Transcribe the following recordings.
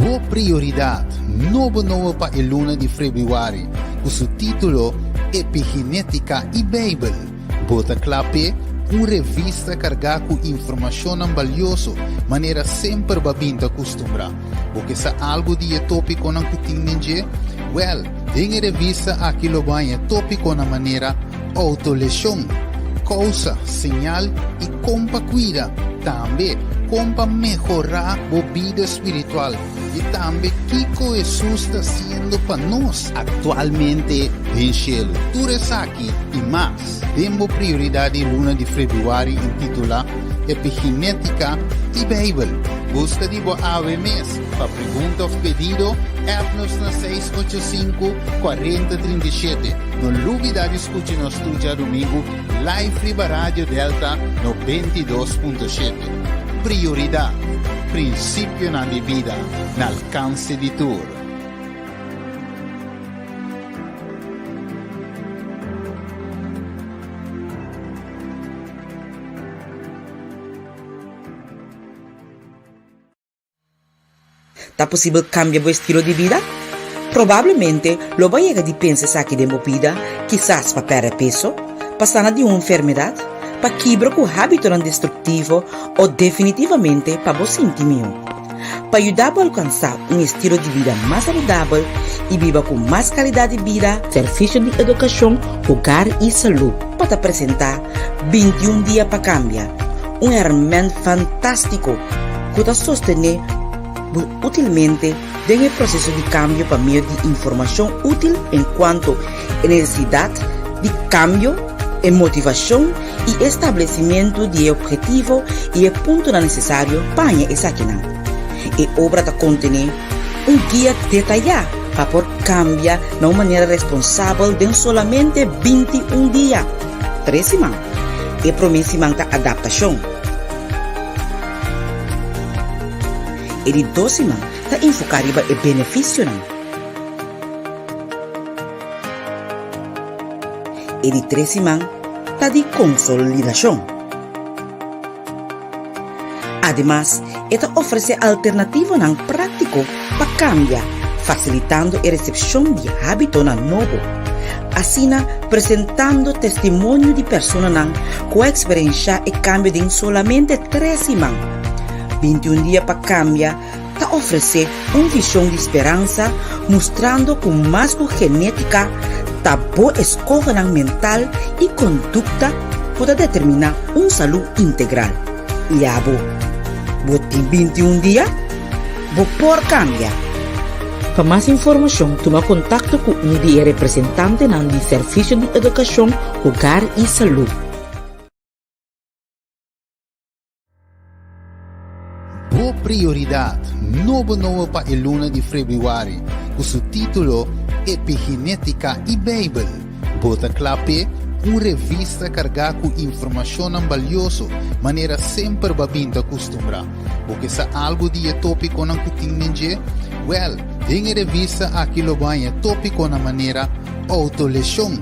Bo Prioridat, nobo nobo pa e luna di febrüari, ku su título Epigenétika i Beibel. Bo ta kla p'e? Un revista kargá ku informashonnan balioso, manera semper bo a bin ta kustumbrá. Bo ke sa algu di e tópikonan ku tin den dje? Wèl, den e revista aki lo bo haña tópikonan manera, Autoleshon, kousa, señal i kon pa kuida, tambe kon pa mehorá bo bida spiritual i tambe kiko Hesus ta hasiendo pa nos aktualmente den shelu. Tur esaki i mas den bo prioridat di luna di febrüari intitulá Epigenétika i Beibel. Buska di bo awe mes! Pa pregunta of pedido, app nos na 685 40 37. No lubida di scucha nos tur djadomingo live riba Radio Delta 92.7. Prioridad, principionan di bida na alcance di tur. Ta posibel kambia bo estilo di bida? Probablemente lo bo a yega di pensa esaki den bo bida, kisas pa pèrdè peso, pa sana di un enfermedat, pa kibra ku hábitonan destruktivo o definitivamente pa bo sinti mihó. Pa yuda bo alkansá un estilo di bida mas saludabel i biba ku mas kalidat di bida, Servisio di Edukashon, Hogar i Salú pa ta presentá 21 Dia pa Kambia, un hèrmènt fantástiko ku ta sostené bo útilmente den e proseso di kambio pa medio di informashon útil enkuanto e nesesidat di kambio, e motivashon i e establesimentu di e ophetivo i e puntonan nesesario pa haña esakinan. E obra ta kontené un guia detayá pa por kambia na un manera responsabel den solamente 21 dia, tres siman. E promé siman ta adaptashon. E di dos siman ta enfoká riba e benefisionan. E di tres siman ta di konsolidashon. Ademas, e ta ofresé alternativonan práktiko pa kambia, fasilitando e resepshon di hábitonan nobo. Asina, presentando testimonio di personanan ku a eksperenshá e kambio den solamente tres siman. 21 Dia pa Kambia ta ofresé un vishon di speransa mustrando ku mas ku genétika ta bo eskohonan mental i kondukta ku ta determiná un salú integral. I abo, bo tin 21 dia? Bo por kambia! Pa mas informashon tuma kontakto ku un di e representantenan di Servisio di Edukashon, Hogar i Salú. Bo Prioridat, nobo nobo pa e luna di febrüari, ku su título Epigenétika i Beibel. Bo ta kla p'e? Un revista kargá ku informashonnan balioso, manera semper bo a bin ta kustumbrá. Bo ke sa algu di e tópikonan ku tin den dje? Wèl, den e revista aki lo bo haña tópikonan manera, Autoleshon,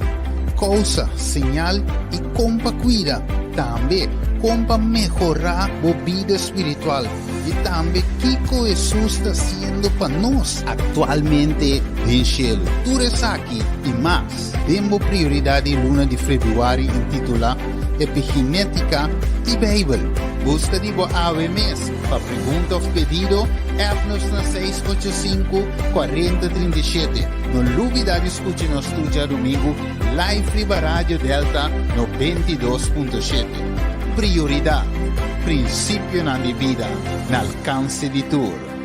kousa, señal i kon pa kuida, tambe kon pa mehorá bo bida spiritual i tambe kiko Hesus ta hasiendo pa nos aktualmente den shelu. Tur esaki i mas den bo prioridat di luna di febrüari intitulá Epigenétika i Beibel. Buska di bo awe mes. Pa pregunta of pedido, app nos na 685 40 37. No lubida di skucha nos tur djadumingu live riba Radio Delta 92.7. Prioridat, prinsipionan di bida na alkanse di tur.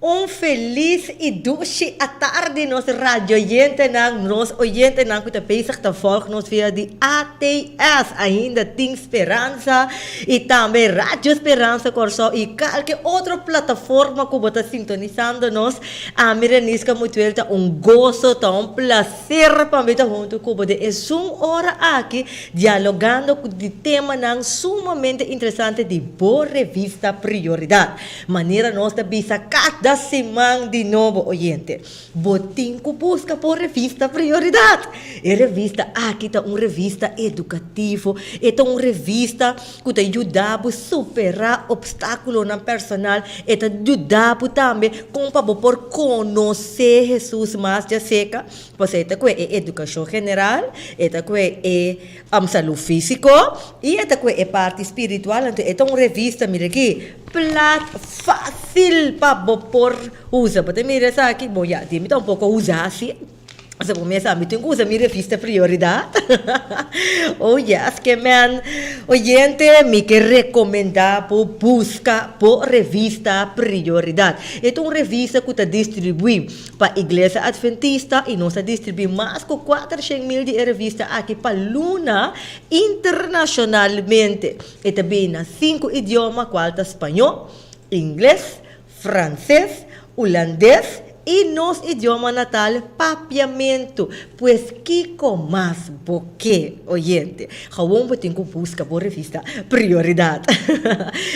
Un felis i dushi atardi nos radioyentenan, nos oyentenan ku ta bezig ta volg nos via di ATS, Ainda Tin Speransa, i tambe Radio Speransa Kòrsou i kalke otro plataforma ku bo ta sintonisando nos. Ami Renisca Mutuel ta un goso, ta un plaser pa mi ta huntu ku bo den esun ora aki dialogando di temanan sumamente interesante di bo revista Prioridat. Manera nos ta bisa kada siman di nobo, oyente, bo tin ku buska bo revista Prioridat. E revista aki ta un revista edukativo, e ta un revista ku ta yuda bo superá opstákulonan personal, e ta yuda bo tambe kon pa bo por konosé Hesus mas djaserka, pasobra e ta kue e edukashon general, e ta kue e salú físiko i e ta kue e parti spiritual. Anto e ta un revista, mira aki. Plat fácil pa bo por usa. Bo ta mira esaki? Bon ya, di mi ta un poko usa si. Pasobra bo mester sa mi tin ku usa mi revista Prioridad. Oh yes, ke men. Oyente, mi ke rekomendá bo buska bo revista Prioridad. E ta un revista ku ta distribuí pa Iglesia Adventista i nos ta distribuí mas ku 400.000 di e revista aki pa luna internashonalmente. E ta bini na sinku idioma kual ta spañó, ingles, franses, ulandes i nos idioma natal papiamentu. Pues kiko mas bo ke, oyente? Gewoon bo tin ku buska bo revista Prioridat.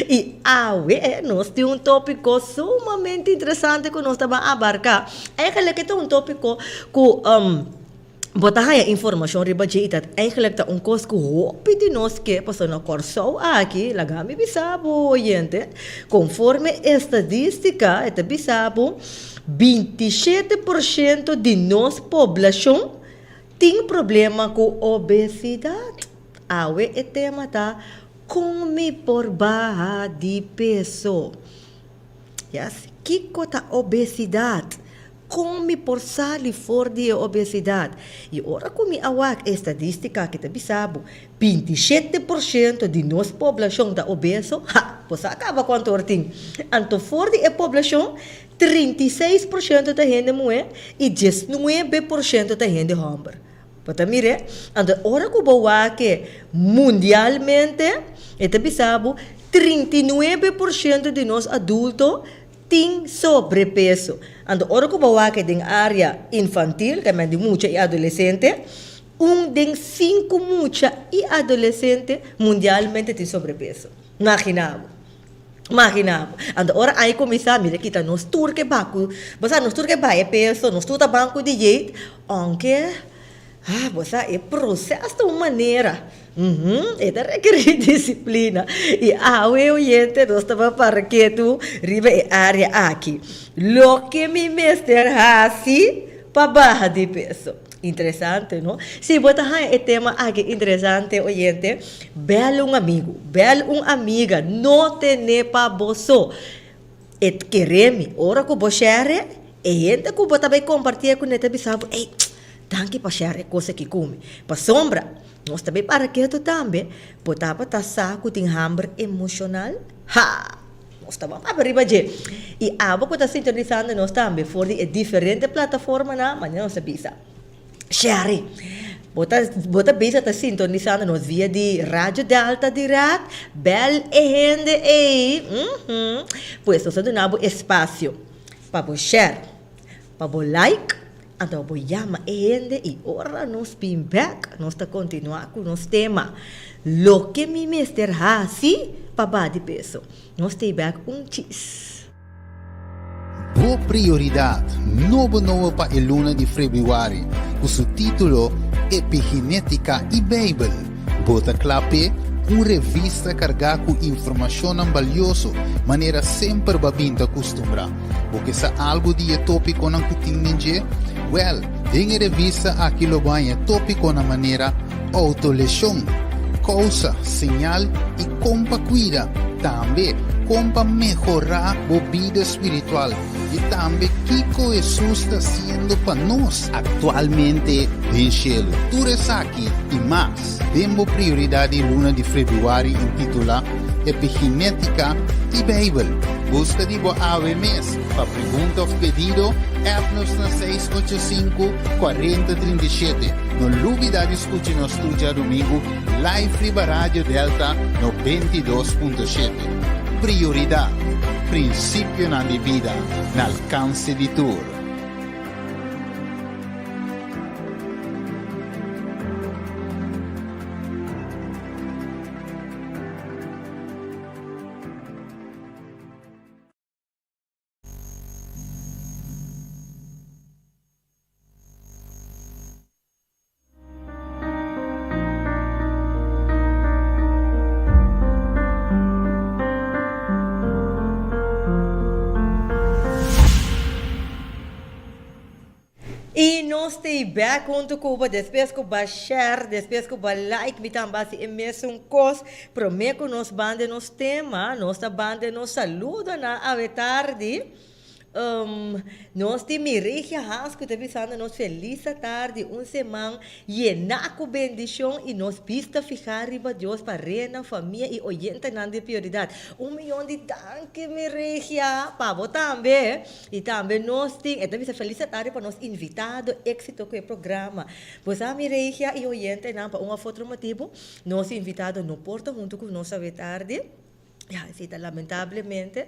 I awe nos tin un tópiko sumamente interesante ku nos ta ban abarká. Eigenlijk e ta un tópiko ku. Bo ta haña informashon riba dje i ta eigenlijk ta un kos ku hopi di nos ke pasobra na Kòrsou aki, laga mi bisa bo oyente, konforme estadístika e ta bisa bo 27 por shento di nos poblashon tin problema ku obesidat. Awe e tema ta kon mi por baha di peso? Yes, kiko ta obesidat? Kon mi por sali for di e obesidat? I ora ku mi a wak e estadístika ki ta bisa bo, 27 por shento di nos poblashon ta obeso, ha! Bo sa kaba kuantu or tin. Anto for di e poblashon, 36 por shento ta hende muhé i 19 por shento ta hende hòmber. Bo ta mir'é? Anto ora ku bo wak e mundialmente, e ta bisa bo, 39 por shento di nos adulto tin sobrepeso. Anto ora ku bo wak den área infantil, ta men di mucha i adolesente, un den sinku mucha i adolesente mundialmente tin sobrepeso. Magina bo. Magina bo. Anto ora ai kuminsá, mira kita nos tur ke baku, bo sa nos tur ke bai e peso, nos tur ta ban ku dieet, ounke Ah, bo sa, e proces ta un manera. Uhum, e ta rekerí disiplina. I awe, oyente, nos ta bai para ketu riba e área aki. Loke mi mester hasi pa baha di peso. Interesante, no? Si bo ta haña e tema aki interesante, oyente, bèl un amigu, bèl un amiga. No tene pa bo so. E kere mi. Ora ku bo share, e hende ku bo ta bai kompartié kuné ta bisa bo, Ey, danki pa share e kos aki ku mi. Pasobra, nos ta bai para ketu tambe, bo tabata sa ku tin hamber emoshonal? Ha! Nos ta ban papia riba dje. I abo ku ta sintonisando nos tambe for di e diferente plataformanan, manera nos ta bisa. Sherry, bo ta bo ta bisa ta sintonisando nos via di Radio Delta Direct, bel e hende ei, uhmm, pues nos ta duna bo espacio pa bo share, pa bo like, anto bo yama e hende y ora nos bin bek nos ta continua cu nos tema, Loke mi mester haci pa baha di peso. Nos ta bek un chis. Bo Prioridat, nobo nobo pa e luna di febrüari, ku su título Epigenétika i Beibel. Bo ta kla p'e? Un revista kargá ku informashonnan balioso, manera semper bo a bin ta kustumbrá. Bo ke sa algu di e tópikonan ku tin den dje? Wèl, den e revista aki lo bo haña tópikonan manera Outoleshon, kousa, señal i kon pa kuida. Tambe, kon pa mehorá bo bida spiritual i tambe kiko Hesus ta hasiendo pa nos aktualmente den shelu. Tur esaki i mas den bo Prioridat di luna di febrüari intitulá Epigenétika i Beibel. Buska di bo awe mes. Pa pregunta òf pedido, app nos na 685 4037. No lubidá di skucha nos tur djadumingu live riba Radio Delta 92.7. Prioridat, prinsipionan di bida na alkanse di tur. Y nos ta back hunto cu bo despues cu bo a share, despues cu bo a like, mi tambe a haci e mesun cos. Prome cu nos ban den nos tema, nos ta ban den nos saludonan awe tardi. Nos tin Miregia Hans cu ta bisando nos feliz atardi, un seman yena cu bendicion y nos bista fiha riba Dios pa rena, famia y oyentenan di Prioridad. Un miyon di danki Miregia, pa bo tambe. Y tambe nos tin, e ta bisa feliz atardi pa nos invitado, exito cu e programa. Bo sa Miregia y oyentenan pa un of otro motibo nos invitado no por ta hunto cu nos awe tardi. Ya, esei ta lamentablemente.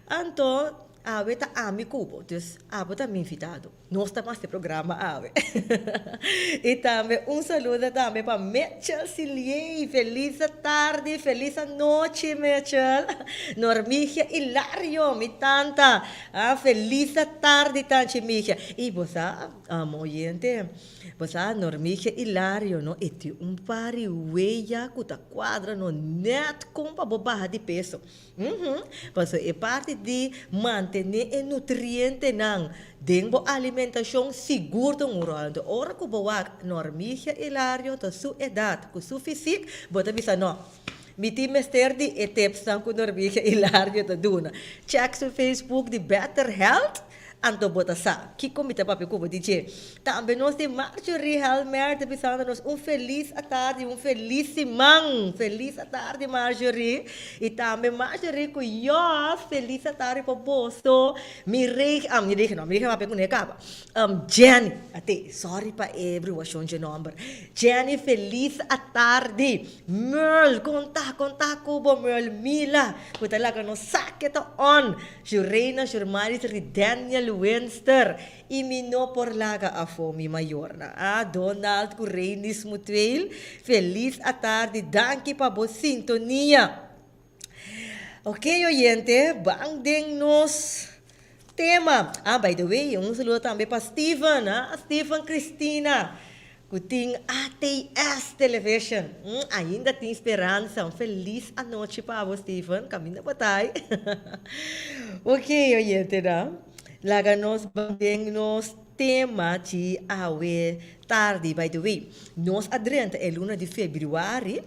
Anto, awe ta ami ku bo, dus abo ta mi invitado. Nos ta mas e programa awe. I tambe un saludo tambe pa Mitchell Siliey. Felis tardi, felis anochi Mitchell. Normigia Hilario, mi tanta. Ah, felis tardi tanchi Migia. I bo sa, oyente, Bo sa, Normigia Hilario no e tin un par di weya ku ta kuadra no nèt kon pa bo baha di peso. Uhum. Pasobra e parti di mantené e nutrientenan den bo alimentashon sigur ta un ròl. Anto ora ku bo wak Normigia Hilario ta su edat ku su fisik, bo ta bisa no, mi tin mester di e tipsnan ku Normigia Hilario ta duna. Chèk su Facebook di Better Health. Anto bo ta sa kiko mi ta papia ku bo di dje. Tambe nos di Marjorie Helmer ta bisando nos un felis atardi, un felis siman. Felis atardi Marjorie. I tambe Marjorie ku Jos, felis atardi pa boso. Mi reg, ah mi reg no, mi reg a papia ku ne kaba. Jenny, ate, sorry pa e bruashon dje nomber. Jenny felis atardi. Merl, kon ta, kon ta ku bo Merl Mila, ku ta laga nos sa ke ta on. Jureina Jurmaris ri Daniel Winster y mi no por laga afo mi mayornan ah Donald cu Reinis Mutueel feliz atardi danki pa bo sintonia ok oyente ban den nos tema ah by the way un saludo tambe pa Steven ah Steven Cristina Cu tin ATS Television. Ainda tin speransa. Un feliz anochi pa bo Steven. Caminda bo ta ay. Ok oyentenan. Laga nos ban den nos tema di awe tardi. By the way, nos a drenta e luna di februari.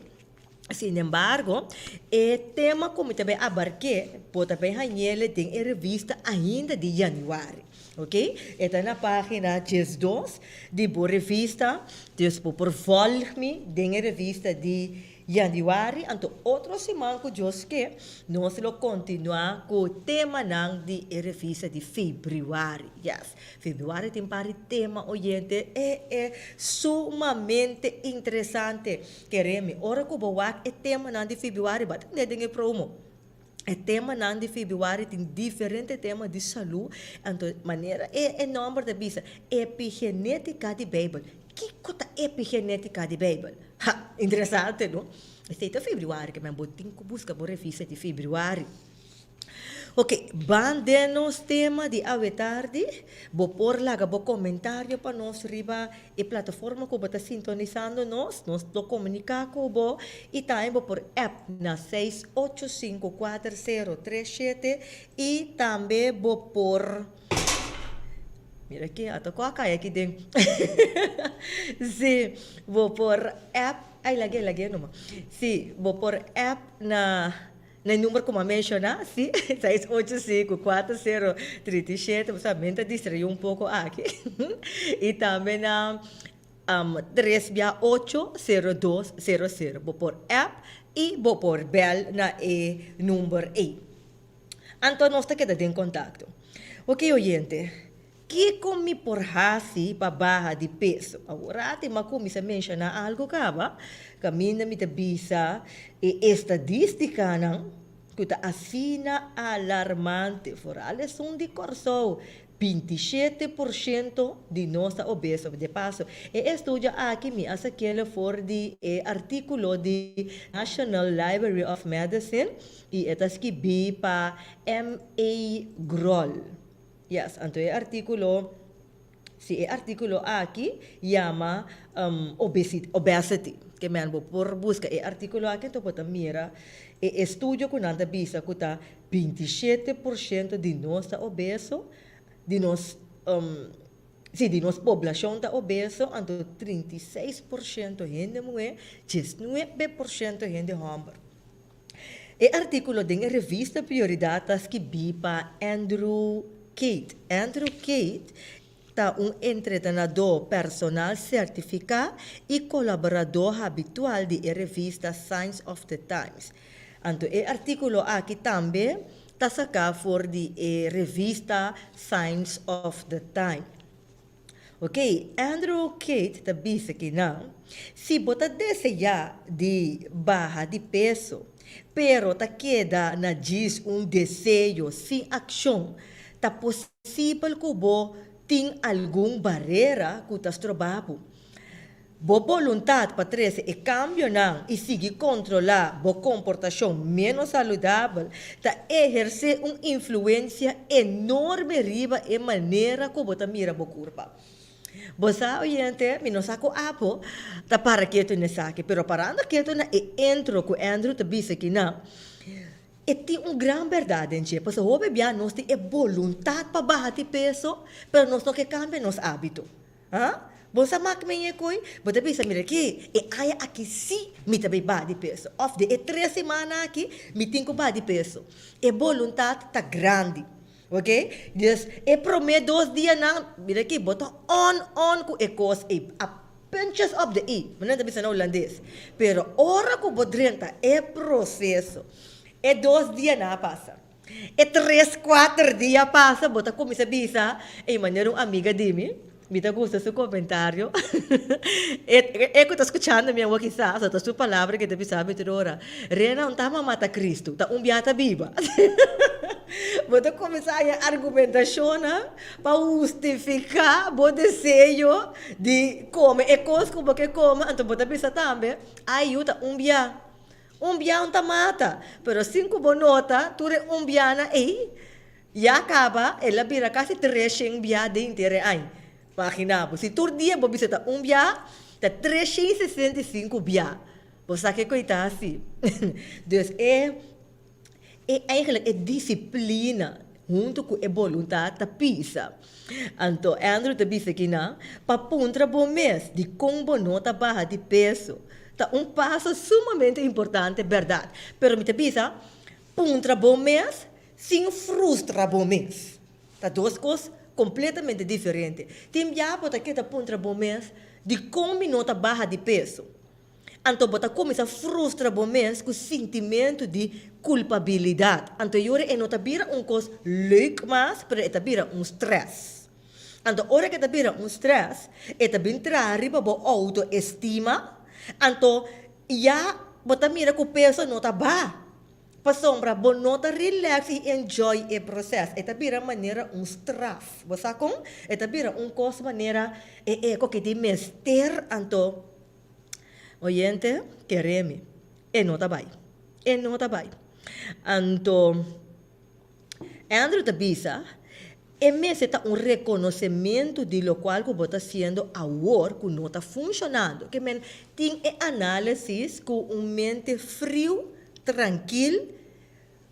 Sinembargo, e tema ku mi ta bai abark'é bo ta bai hañ'el den e revista ainda di yanüari. Ok? E ta na página diesdos di bo revista, dus bo por vòlg mi den e revista di yanüari. Anto otro siman ku Dios ke, nos lo kontinuá ku temanan di e revista di febrüari. Yes. Februari tin par di tema oyente e e sumamente interesante. Kere mi, ora ku bo wak e temanan di febrüari, bo a tende den e promo. E temanan di febrüari tin diferente tema di salú, anto manera e e nòmber ta bisa, Epigenétika di Beibel. Kiko ta epigenétika di Beibel? Ha! Interesante, no? Esei ta febrüari, ke men bo tin ku buska bo revista di febrüari. Ok, ban den nos tema di awe tardi. Bo por laga bo komentario pa nos riba e plataforma ku bo ta sintonisando nos. Nos lo komuniká ku bo i tambe bo por app na 6854037 i tambe bo por Mira aki, a tokó a kai aki den. Sí, bo por app, ai lag'é, lag'é numa. Sí, bo por app na. Na e number ku mi a menshoná, sí, 685 4037, bo sa mi ta distraí un poko aki. I tambe na tres bia ocho, sero dos, sero sero. Bo por app i bo por bèl na e number ei. Anto nos ta keda den kontakto. Oke oyente, kiko mi por hasi pa baha di peso? Awor ati mi a kuminsá menshoná algu kaba, kaminda mi ta bisa e estadístikanan ku ta asina alarmante, foral esun di Kòrsou, 27% di nos ta obeso. De paso, e estudio aki mi a sak'el for di e artíkulo di National Library of Medicine i e ta skibí pa MA. Groll. Yes, anto e artíkulo, si e artíkulo aki yama Obesity. Ke men bo por buska e artíkulo aki anto bo ta mira e estudio ku nan ta bisa ku ta 27% di nos ta obeso, di nos, sí, di nos poblashon ta obeso, anto 36% hende muhé, 19% hende hòmber. E artíkulo den e revista Prioridad ta skibí pa Andrew Kate. Andrew Kate ta un entrenadó personal sertifiká i kolaboradó habitual di e revista Signs of the Times. Anto e artíkulo aki tambe ta saká for di e revista Signs of the Time. Ok, Andrew Kate ta bisa ki nan, Si bo ta deseá di baha di peso, pero ta keda na djis un deseo sin akshon, ta posibel ku bo tin algun barera ku ta stroba bo. Bo boluntat pa trese e kambionan i sigui kontrolá bo komportashon ménos saludabel ta ehersé un influensia enorme riba e manera ku bo ta mira bo kurpa. Bo sa, oyente, mi no sa ku abo ta para ketu na esaki, pero parando ketu na e intro ku Andrew ta bisa kinan, e tin un gran bèrdat den dje, pasobra hopi bia nos tin e boluntat pa baha di peso, pero nos no ke kambia nos ábito. Ha? Bo sa mak mi e koe? Bo ta bisa, Mira aki, e aña aki sí mi ta bay baha di peso. Òf den e tres simana aki mi tin ku baha di peso. E boluntat ta grandi. Ok? Dus e promé dos dianan, mira aki, bo ta on on ku e kos ei. A puntjes op de i, manera nan ta bisa na hulandes. Pero ora ku bo drenta e proseso, e dos dianan a pasa. E tres kuater dia pasa bo ta kuminsá bisa, ey manera un amiga di mi, mi ta gusta su komentario, e e ku ta skuchando mi awor kisas ta su palabra ke ta bisa mi tur ora, Rena un ta mama ta Kristu, ta un bia ta biba. Bo ta kuminsá haña argumentashonnan pa hustifiká bo deseo di kome e kos ku bo ke kome, anto bo ta bisa tambe, ay yu ta un bia. Un bia un ta mata, pero sin ku bo nota tur e un bianan ei ya kaba el a bira kasi treshen bia den henter e aña. Magina bo, si tur dia bo bisa ta un bia, ta 365 bia. Bo sa ke koe ta hasi? Dus e E eigenlijk e disciplina hunto cu e boluntad ta pisa. Anto Andrew ta bisa kina, pa puntra bo mes dicon bo no ta baha di peso ta un paso sumamente importante berdad. Pero mi ta bisa, puntra bo mes sin frustra bo mes. Ta dos cos completamente diferente. Tin bia bo ta keda puntra bo mes dicon mi no ta baha di peso. Anto bo ta kuminsá frustra bo mes ku sintimentu di kulpabilidat. Anto yora e no ta bira un kos leuk mas, pero e ta bira un strès. Anto ora ku e ta bira un strès, e ta bin traha riba bo outoestima, anto ya bo ta mira ku peso no ta baha. Pasobra bo no ta relax i enjoy e proces. E ta bira manera un straf. Bo sa kon? E ta bira un kos manera e eko ke tin mester anto oyente kere mi. E no ta bai. E no ta bai. Anto Andrew ta bisa E mester ta un rekonosementu di lokual ku bo ta hasiendo awor ku no ta funshonando. Ke men tin e análisis ku un mente friu, trankil,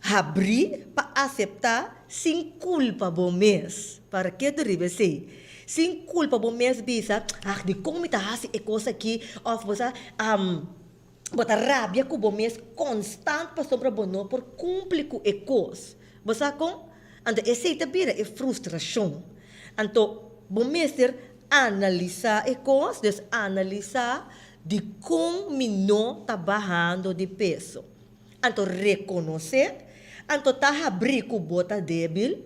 habrí pa aseptá sin kulpa bo mes. Para ke ta riba esei? Sin kulpa bo mes bisa, ah dikon mi ta hasi e kos aki? Òf bo sa, bo ta rabia ku bo mes konstant pasobra bo no por kumpli ku e kos. Bo sa kon? Anto esei ta bira e frustrashon. Anto bo mester analisá e kos, dus analisá dikon mi no ta bahando di peso. Anto rekonosé. Anto ta habrí ku bo ta débil,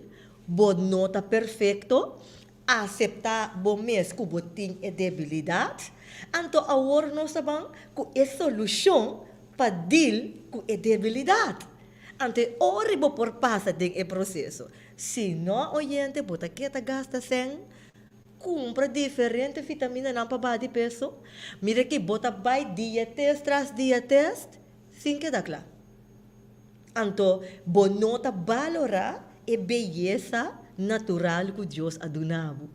bo no ta perfekto, aseptá bo mes ku bo tin e debilidat. Anto awor nos ta ban ku e solushon pa dil ku e debilidat. Anto e ora bo por pasa den e proseso. Si no, oyente, bo ta keda gasta sèn Kumpra diferente vitaminanan pa baha di peso. Mira ki bo ta bai dia test tras dia test sin keda kla. Anto bo no ta balorá e beyesa natural ku Dios a duna bo.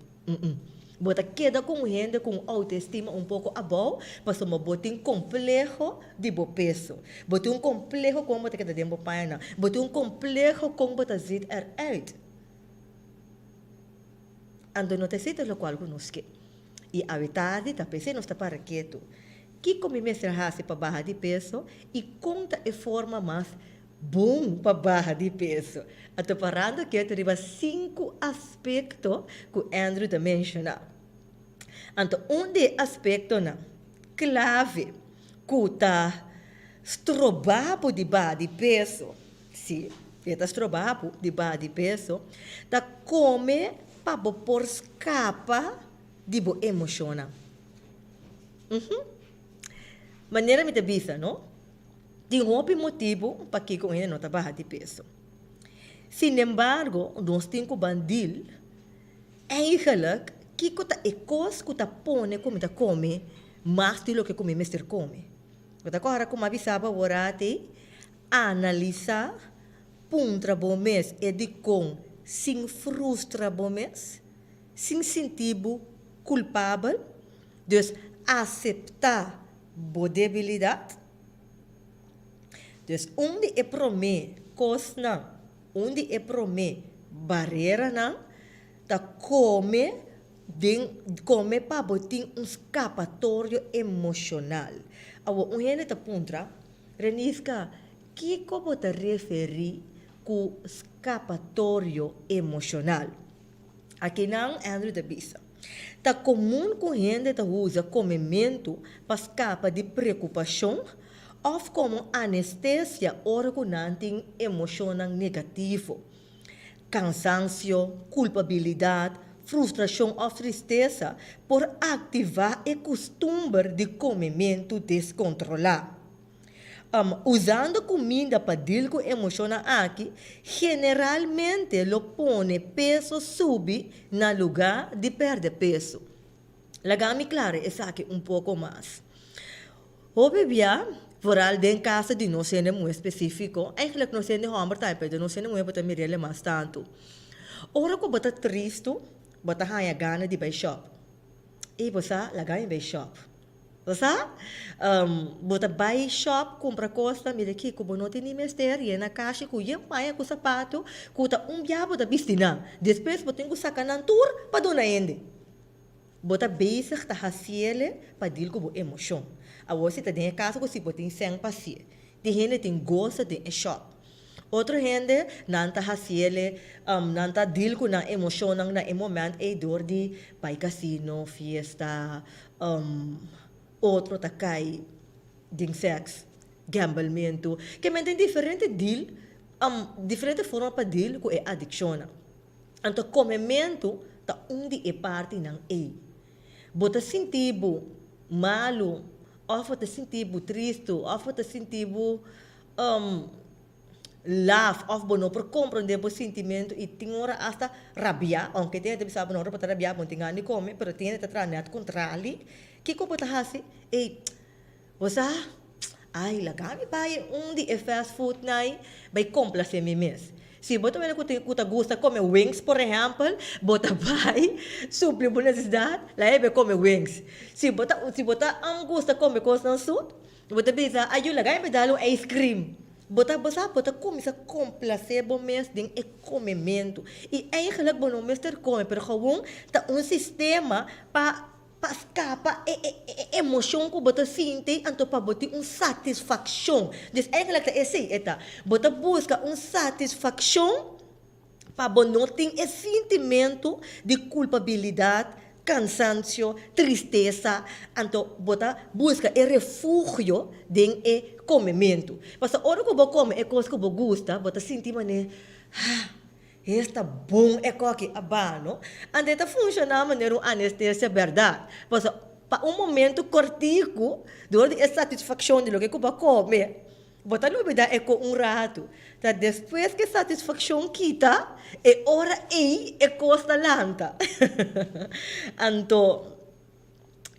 Bo ta keda ku un hende ku un outoestima un poko abou pasobra bo tin kompleho di bo peso. Bo tin un kompleho kon bo ta keda den bo pañanan. Bo tin un kompleho kon bo ta zit eruit. Anto no ta esei ta lokual ku nos ke. I awe tardi ta p'esei nos ta para ketu. Kiko mi mester hasi pa baha di peso i kon ta e forma mas bon pa baha di peso? Anto parando ketu riba sinku aspekto ku Andrew ta menshoná. Anto un di e aspektonan klave ku ta stroba bo di baha di peso, Sí, e ta stroba bo di baha di peso, ta kome pa bo por skapa di bo emoshonnan. Uhum. Manera mi ta bisa, no? Tin hopi motibu pakiko un hende no ta baha di peso. Sinembargo, nos tin ku ban dil, eigenlijk, kiko ta e kos ku ta pone ku mi ta kome mas di loke ku mi mester kome. Bo ta kòrda ku mi a bisa bo aworati? Analisá, puntra bo mes e dikon sin frustra bo mes, sin sinti bo kulpabel. Dus aseptá bo debilidat. Dus un di e promé kosnan, un di e promé bareranan ta kome den kome pa bo tin un skapatorio emoshonal. Awor un hende ta puntra, Reniska, kiko bo ta referí ku skapatorio emoshonal? Akinan Andrew ta bisa, Ta komun ku hende ta usa komementu pa skapa di preokupashon òf komo anestesia ora ku nan tin emoshonnan negativo. Kansansio, kulpabilidat, frustrashon òf tristesa por aktivá e kustumber di komementu deskontrolá. Usando kuminda pa dil ku emoshonnan aki generalmente lo pone peso subi na lugá di pèrdè peso. Laga mi klara esaki un poko mas. Hopi bia, foral den kaso di nos hende muhé spesífiko, eigentlik nos hende hòmber tambe, pero den nos hende muhé bo ta mir'el mas tantu. Ora ku bo ta tristu, bo ta haña gana di bai shòp. I bo sa, laga mi bai shòp. Bo sa? Bo ta bai shop kumpra kosnan, mira kiko bo no tin ni mester, yena kashi ku yen paña ku sapatu ku ta un bia bo ta bisti nan. Despues bo tin ku saka nan tur pa duna hende. Bo ta bezig ta hasiele pa dil ku bo emoshon. Awor si ta den e kaso ku si bo tin sèn pa hasié. Tin hende tin goso den e shop. Otro hende nan ta hasiele, nan ta dil ku nan emoshonnan na e moment ei dor di bai kasino, fiesta, Otro ta kai den sèks, gamblementu. Ke men tin diferente deal, diferente forma pa deal ku e adikshonnan. Anto komementu ta un di e partinan ei. Bo ta sinti bo malu òf bo ta sinti bo tristu òf bo ta sinti bo laf of bo no por comprende bo sintimento y tin ora hasta rabia, aunke tin hende ta bisa bo no ora bo ta rabia bo no tin gana di come, pero tin hende ta traha net contrali, kico bo ta haci? Ey, bo sa, ay laga mi bay un di e fast food nan bay complace mi mes. Si bo ta wende cu tin cu ta gusta come wings por ehempel, bo ta bay supli bo necesidad laga e bay come wings. Si bo ta si bo ta gusta come cosnan zoet, Bo ta bisa, Ayu, laga mi dal un ice cream. Bo ta, bo sa, bo ta kuminsá komplasé bo mes den e komementu. I eigenlijk bo no mester kome, pero gewoon ta un sistema pa pa skapa e e e emoshon ku bo ta sinti, anto pa bo tin un satisfakshon. Dus eigenlijk ta esei e ta. Bo ta buska un satisfakshon. Pa bo no tin e sintimentu di kulpabilidat, kansansio, tristesa, anto bo ta buska e refugio den e. komementu. Pasobra ora ku bo kome e kos ku bo gusta, bo ta sinti manera, ha, esta bon e koki a ba, no? Anto e ta funshoná manera un anestesia bèrdat. Pasobra pa un momentu kòrtiku, dor di e satisfakshon di loke ku bo a kome, Bo ta lubidá e ko un ratu. Ta despues ku e satisfakshon kita, e ora ei e kos ta lanta. Anto,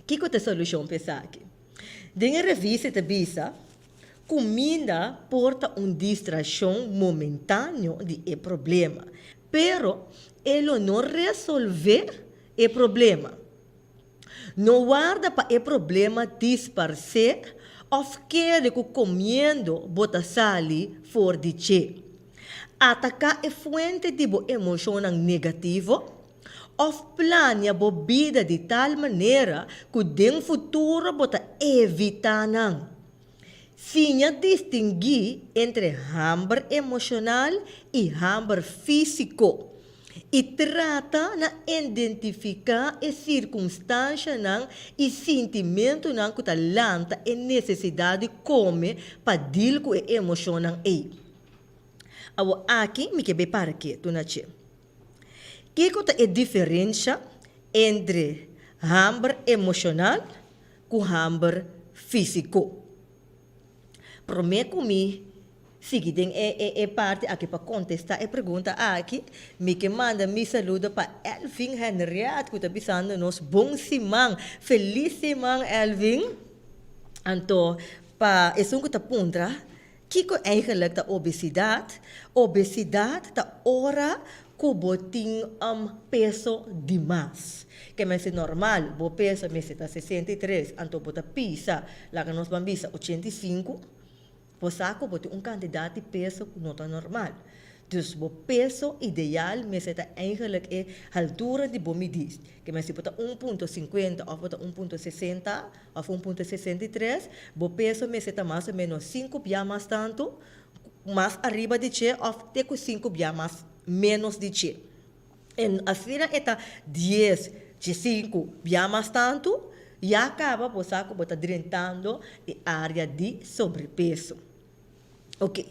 kiko ta e solushon pa esaki? Den e revista e ta bisa, Kuminda por ta un distrashon momentáneo di e problema, pero e lo no resolvé e problema. No warda pa e problema disparsé òf kere ku komiendo bo ta sali for di dje. Ataká e fuente di bo emoshonnan negativo òf plania bo bida di tal manera ku den futuro bo ta evitá nan. Siña distinguí entre hamber emoshonal i hamber físiko i trata na identifiká e sirkunstanshanan i sintimentunan ku ta lanta e nesesidat di kome pa dil ku e emoshonnan ei. Awor aki mi ke bai para ketu na dje. Kiko ta e diferensha entre hamber emoshonal ku hamber físiko. Promé ku mi sigui den e e parti aki pa kontestá e pregunta aki, mi ke manda mi saludo pa Elvin Henriette ku ta bisando nos bon siman. Felis siman Elvin! Anto pa esun ku ta puntra Kiko eigenlijk ta obesidat? Obesidat ta ora ku bo tin peso di mas. Ke mester normal, bo peso mester ta 63, anto bo ta pisa, laga nos ban bisa 85, bo sa ku bo tin un kantidat di peso ku no ta normal. Dus bo peso ideal mester ta eigenlijk e haltura di bo midí. Ke mester bo ta un punto sinkuenta òf bo ta un punto sesenta, Òf 1.63, bo peso mester ta mas o ménos sinku bia mas tantu, mas ariba di dje òf te ku sinku bia mas ménos di dje. En asina e ta dies, diesinku bia mas tantu, ya kaba bo sa ku bo ta drentando e área di sobrepeso. Oke,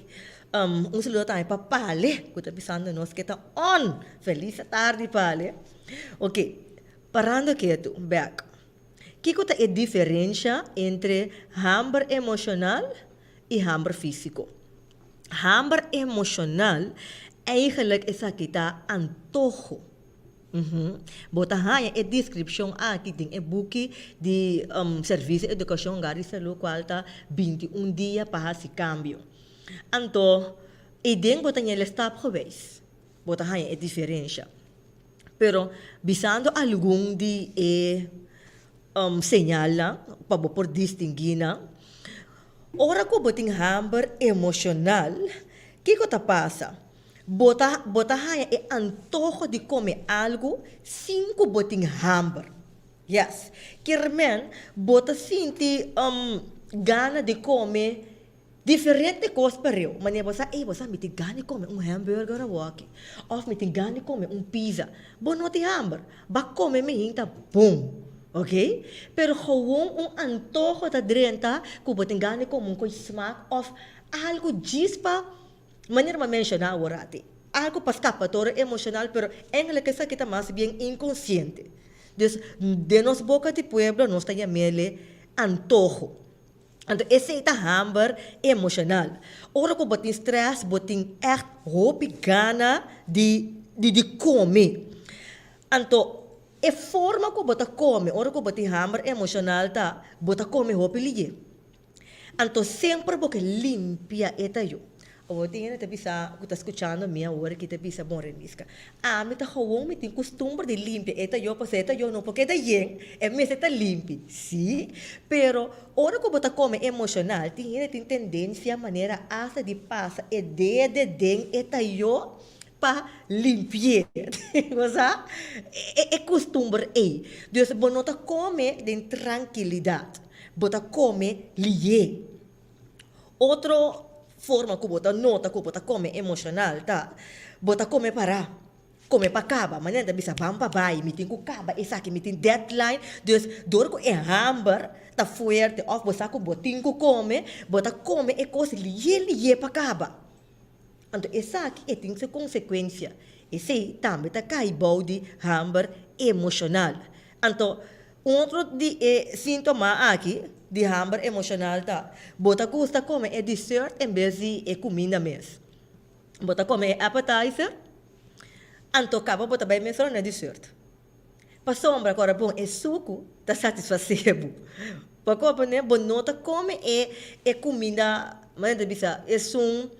un saludo tambe pa Pale ku ta bisando nos ke ta on. Felis atardi Pale. Oke, parando ketu, bèk. Kiko ta e diferensha entre hamber emoshonal i hamber físiko? Hamber emoshonal, eigenlijk esaki ta antoho. Bo ta haña e deskripshon aki den e buki di Servisio Edukashon Hogar di Salú kual ta 21 dia pa hasi kambio. Anto, eiden bo ta ña el stapgewijs bo ta haña e diferensha. Pero bisando algun di e señalnan pa bo por distinguí nan, ora ku bo tin hamber emoshonal, kiko ta pasa? Bo ta bo ta haña e antoho di kome algu sin ku bo tin hamber. Yes. Kier men bo ta sinti gana di kome Diferente kos pareu. Manera bo sa, ey, bo sa mi tin gana di kome un hamburger awoki, òf mi tin gana di kome un pizza. Bo no tin hamber, ba kome mihin ta bon, oke? Pero gewoon un antoho ta drenta ku bo tin gana di kome un kos smak òf algu djis pa, manera mi a menshoná aworati, algu pa skapatorio emoshonal, pero engelik esaki ta mas bien inkonsiente. Dus, den nos boka di pueblo nos ta yam'el antoho. Anto esei ta hamber emoshonal. Ora ku bo tin strès, bo tin ègt hopi gana di di kome. Anto e forma ku bo ta kome ora ku bo tin hamber emoshonal ta bo ta kome hopi liye. Anto semper bo ke limpia e tayo. Awor tin hende ta bisa ku ta skuchando mi awor aki ta bisa, Bon Reniska, ami ta gewoon mi tin kustumber di limpia e tayó pasobra e tayó no por keda yen, e mester ta limpi. Sí, pero ora ku bo ta kome emoshonal tin hende tin tendensia manera asta di pasa e dede den e tayó pa limpi'é. Bo sa? E kustumber ei. Dus bo no ta kome den trankilidat, bo ta kome lié. Otro forma ku bo ta nota ku bo ta kome emoshonal ta bo ta kome pará. Kome pa kaba, manera ta bisa ban pa bai, mi tin ku kaba esaki, mi tin deadline. Dus dor ku e hamber ta fuerte òf bo sa ku bo tin ku kome, bo ta kome e kos lihe lihe pa kaba. Anto esaki e tin su konsekuensia. Esei tambe ta kai bou di hamber emoshonal. Anto un otro di e síntoma aki di hamber emoshonal ta, bo ta gusta kome e dessert en bes di e kuminda mes. Bo ta kome e appetizer, anto kaba bo ta bai mesora na dessert. Pasobra ku ora bon e suku ta satisfasé bo. Bo kompren'é? Bo no ta kome e e kuminda, manera ta bisa, esun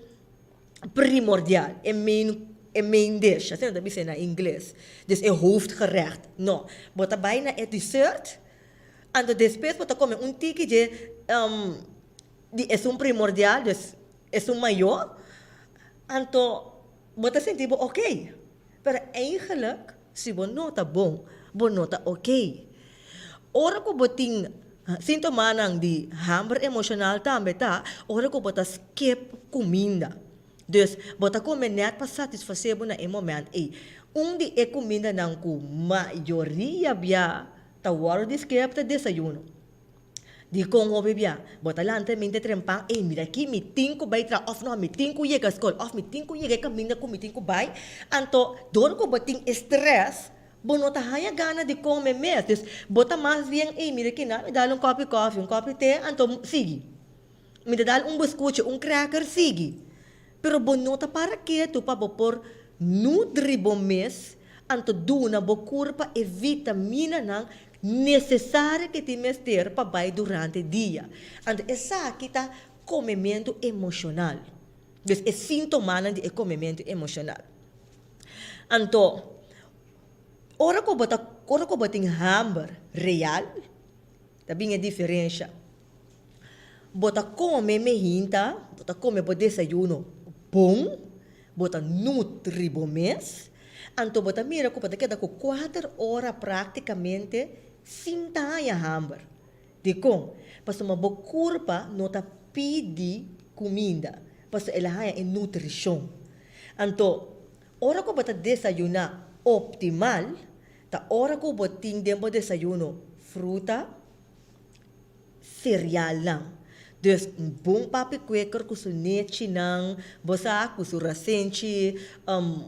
primordial, e main e main dish, asina ta bis'é na ingles. Dus e hoofdgerecht. No. Bo ta bai na e dessert, anto despues bo ta kome un tiki dje di esun primordial, dus esun mayó, anto bo ta sinti bo okey. Pero eigenlijk si bo no ta bon, bo no ta ok. Ora ku bo tin sintomanan di hamber emoshonal tambe ta ora ku bo ta skip kuminda. Dus bo ta kome nèt pa satisfasé bo na e moment ei. Un di e kumindanan ku mayoria bia ta wòrdu di skip ta desayuno. Dikon hopi bia bo ta lanta mi ta trempan, ey mira aki mi tin ku bai traha òf no mi tin ku yega skol òf mi tin ku yega e kaminda ku mi tin ku bai, anto dor ku bo tin e strès bo no ta haña gana di kome mes, dus bo ta mas bien ey mira aki na mi dal un kòpi kòfi, un kòpi te anto sigui, mi ta dal un buskuchi, un cracker sigui, pero bo no ta para ketu pa bo por nutri bo mes anto duna bo kurpa e vitaminanan Nesesario ke tin mester pa bai durante dia. Anto esaki ta komementu emoshonal. Dus e sintomanan di e komementu emoshonal. Anto, ora ku bo ta, ora ku bo tin hamber real, ta bin e diferensha. Bo ta kome mehinta, bo ta kome bo desayuno bon, bo ta nutri bo mes, anto bo ta mira ku bo ta keda ku kuater ora praktikamente sin ta haña hamber. Dikon? Pasobra bo kurpa no ta pidi kuminda, pasobra el a haña e nutrishon. Anto, ora ku bo ta desayuná optimal, ta ora ku bo tin den bo desayuno fruta, Cerealnan. Dus un bon papi kweker ku su nechinan, bo sa, ku su rasenchi,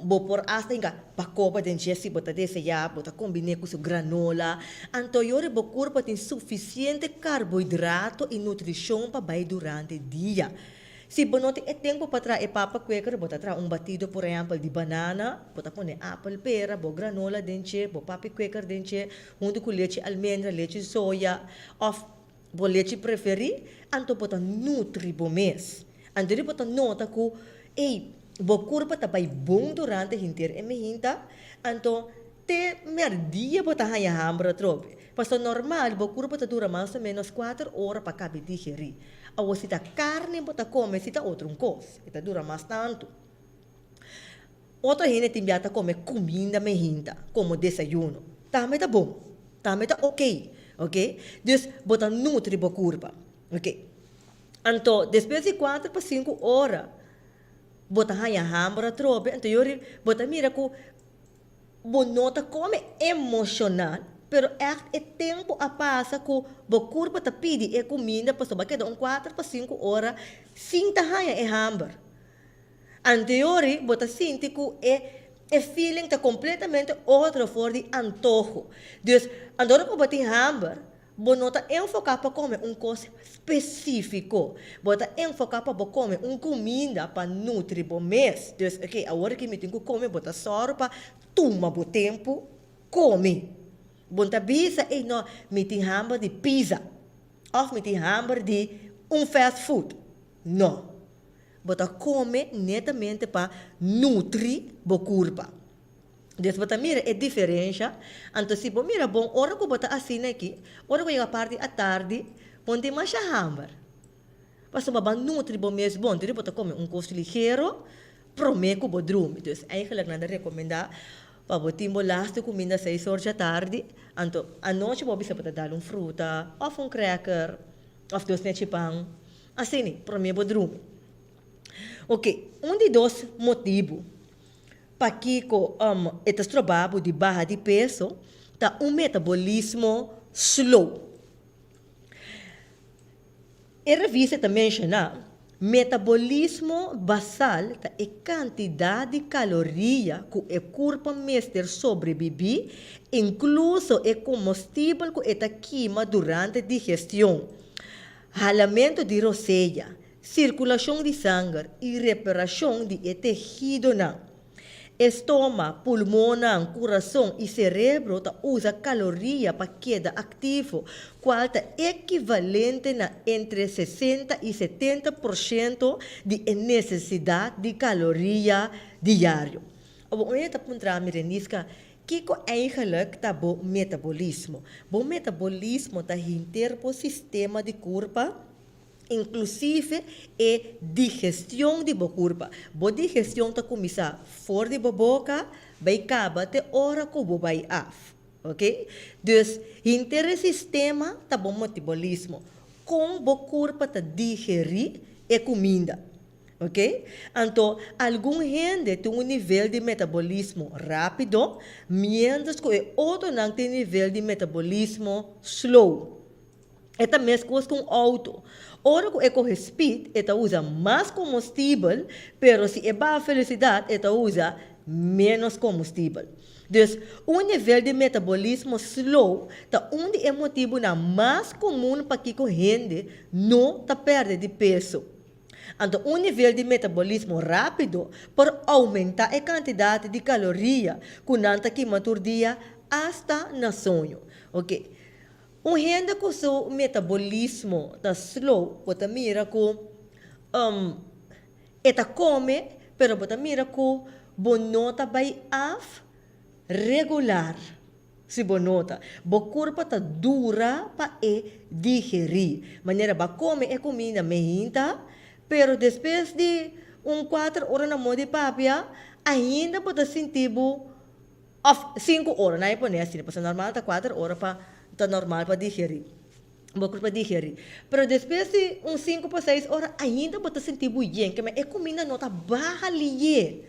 bo por asta hinka bakoba den dje si bo ta deseá, bo ta kombiné ku su granola. Anto yori bo kurpa tin sufisiente karbohidrato i nutrishon pa bai durante dia. Si bo no tin e tempu pa traha e papa kweker, bo ta traha un batido por ehèmpel di banana, bo ta pone apel, pera, bo granola den dje, bo papi kweker den dje, Huntu ku lechi almendra, lechi soya òf bo lechi preferí, anto bo ta nutri bo mes. Anto di bo ta nota ku, ey, bo kurpa ta bai bon durante henter e mehinta, anto te mèrdia bo ta haña hamber atrobe. Pasobra normal bo kurpa ta dura mas o ménos kuater ora pa kabe digerí. Awor si ta karni bo ta kome si ta otro un kos, e ta dura mas tantu. Otro hende tin bia ta kome kuminda mehinta komo desayuno. Tambe ta bon. Tambe ta oke. Oke. Dus bo ta nutri bo kurpa. Oke. Anto despues di kuater pa sinku ora bo ta haña hamber atrobe. Anto yori bo ta mira ku bo no ta kome emoshonal pero ègt e tempu a pasa ku bo kurpa ta pidi e kuminda pasobra bo a keda un kuater pa sinku ora sin ta haña e hamber. Anteori bo ta sinti ku e e feeling ta kompletamente otro for di antoho. Dus, anto ora ku bo tin hamber, bo no ta enfoká pa kome un kos spesífiko. Bo ta enfoká pa bo kome un kuminda pa nutri bo mes. Dus, oke, awor ki mi tin ku kome, bo ta sòru pa tuma bo tempu kome. Bo no ta bisa, ey no, mi tin hamber di pizza òf mi tin hamber di un fast food. No. Bo ta kome netamente pa nutri bo kurpa. Des bo ta mira e diferensha. Anto si bo mira bon ora ku bo ta asina aki, ora ku yega parti atardi, bo no tin masha hamber. Pasobra bo a nutri bo mes bon, dor bo ta kome un kos ligero prome ku bo drumi. Dus eigenlijk nan ta rekomendá pa bo tin bo lastu kuminda seis or djatardi, anto anochi bo bisa bo ta dal un fruta òf un cracker òf dos nechi pan. Asina, promé bo drumi. Oke, un di dos motibu. pakiko e ta stroba bo di baha di peso ta un metabolismo slow. E revista ta menshoná, Metabolismo basal ta e kantidat di kaloria ku e kurpa mester sobrebibí, inkluso e komostibel ku e ta kima durante digestion, halamentu di rosea, sirkulashon di sanger i reparashon di e tehidonan. E stoma, pulmonnan, kurason i serebro ta usa kaloria pa keda aktivo, kual ta ekivalente na entre 60 i 70 porshento di e nesesidat di kaloria diario. Awor un hende ta puntra mi, Reniska, kiko eigenlik ta bo metabolismo? Bo metabolismo ta hinter bo sistema di kurpa? Inklusive e digestion di bo kurpa. Bo digestion ta kuminsá for di bo boka bai kaba te ora ku bo bai af. Ok? Dus henter e sistema ta bo metabolismo. Kon bo kurpa ta digerí e kuminda. Ok? Anto algun hende tin un nivel di metabolismo rápido, miéntras ku e otronan tin nivel di metabolismo slow. E ta meskos ku un outo. Ora ku e kohe speed, e ta usa mas komostibel, pero si e baha velosidat, e ta usa ménos komostibel. Dus, un nivel di metabolismo slow ta un di e motibunan mas komun pakiko hende no ta pèrdè di peso. Anto un nivel di metabolismo rápido por oumentá e kantidat di kaloria ku nan ta kima tur dia, asta na soño. Oke. Un hende ku su metabolismo ta slow bo ta mira ku e ta kome pero bo ta mira ku bo no ta bai af regular si bo nota bo kurpa ta dura pa e digerí manera bo a kome e kuminda meinta pero despues di un kuater ora na moda di papia ainda bo ta sinti bo Of sinku ora, nan e pone asina, pasobra normal ta kuater ora pa ta normal pa digerí, bo kurpa digerí. Pero despues di un sinku pa seis ora ainda bo ta sinti bo yen, keme e kuminda no ta baha liye.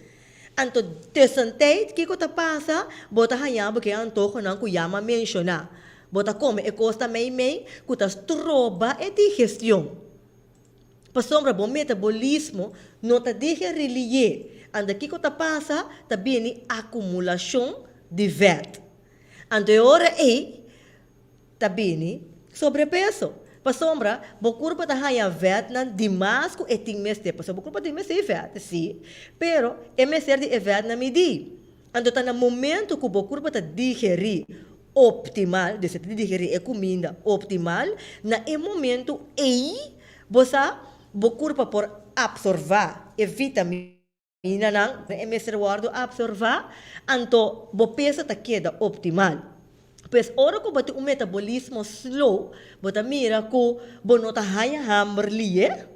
Anto tussentijd kiko ta pasa? Bo ta haña bo ke antohonan ku ya m'a menshoná. Bo ta kome e kos ta meimei ku ta stroba e digestion. Pasobra bo metabolismo no ta digerí lié, anda kiko ta pasa? Ta bini akumulashon di vèt. Anto e ora ei ta bini sobrepeso. Pasobra bo kurpa ta haña vètnan dimas ku e tin mester. Pasobra bo kurpa tin mester di vèt, sí, pero e mester di e vètnan midí. Anto ta na momento ku bo kurpa ta digerí optimal, dus e ta digerí e kuminda optimal, na e momento ei bo sa bo kurpa por apsorvá e vitaminanan ku e mester wòrdu apsorvá, anto bo peso ta keda optimal. Pues ora ku bo tin un metabolismo slow, bo ta mira ku bo no ta haña hamber lié,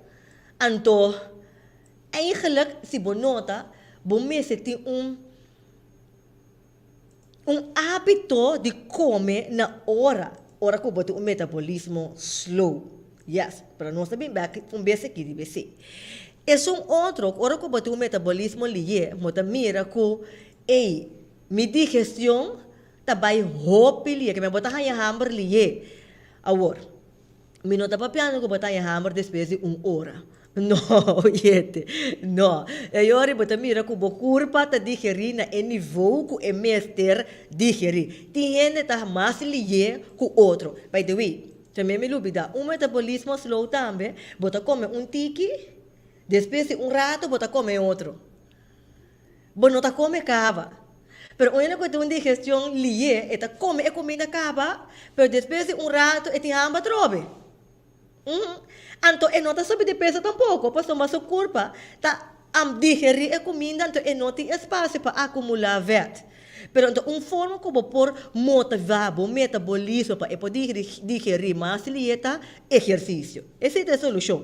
anto Eigenlijk si bo nota bo mester tin un un hábito di come na ora, ora cu bo tin un metabolismo slow. Yes, pero nos ta bin bek un bes aki riba esey. Esun otro, ora cu bo tin un metabolismo liye, bo ta mira cu ey, mi digestion ta bay hopi liye, keme bo ta haya hamber liye. Awor. Mi no ta papiando ku bo ta haña hamber despues di un ora. No, oyente. No. E ora bo ta mira ku bo kurpa ta digerí na e nivou ku e mester digerí. Tin hende ta mas lié ku otro. By the way, tambe mi lubidá, un metabolismo slow tambe, bo ta kome un tiki, despues di un rato bo ta kome otro. Bo no ta kome kaba. Pero un hende ku tin un digestion lié, e ta kome e kuminda kaba, pero despues di un ratu e tin hamber atrobe. Uhm. Anto e no ta subi di peso tampoko, pasobra su kurpa ta digerí e kuminda, anto e no tin espasio pa akumulá vèt. Pero anto un forma ku bo por motivá bo metabolismo pa e por digerí mas lié ta ehersisio. Esei ta e solushon.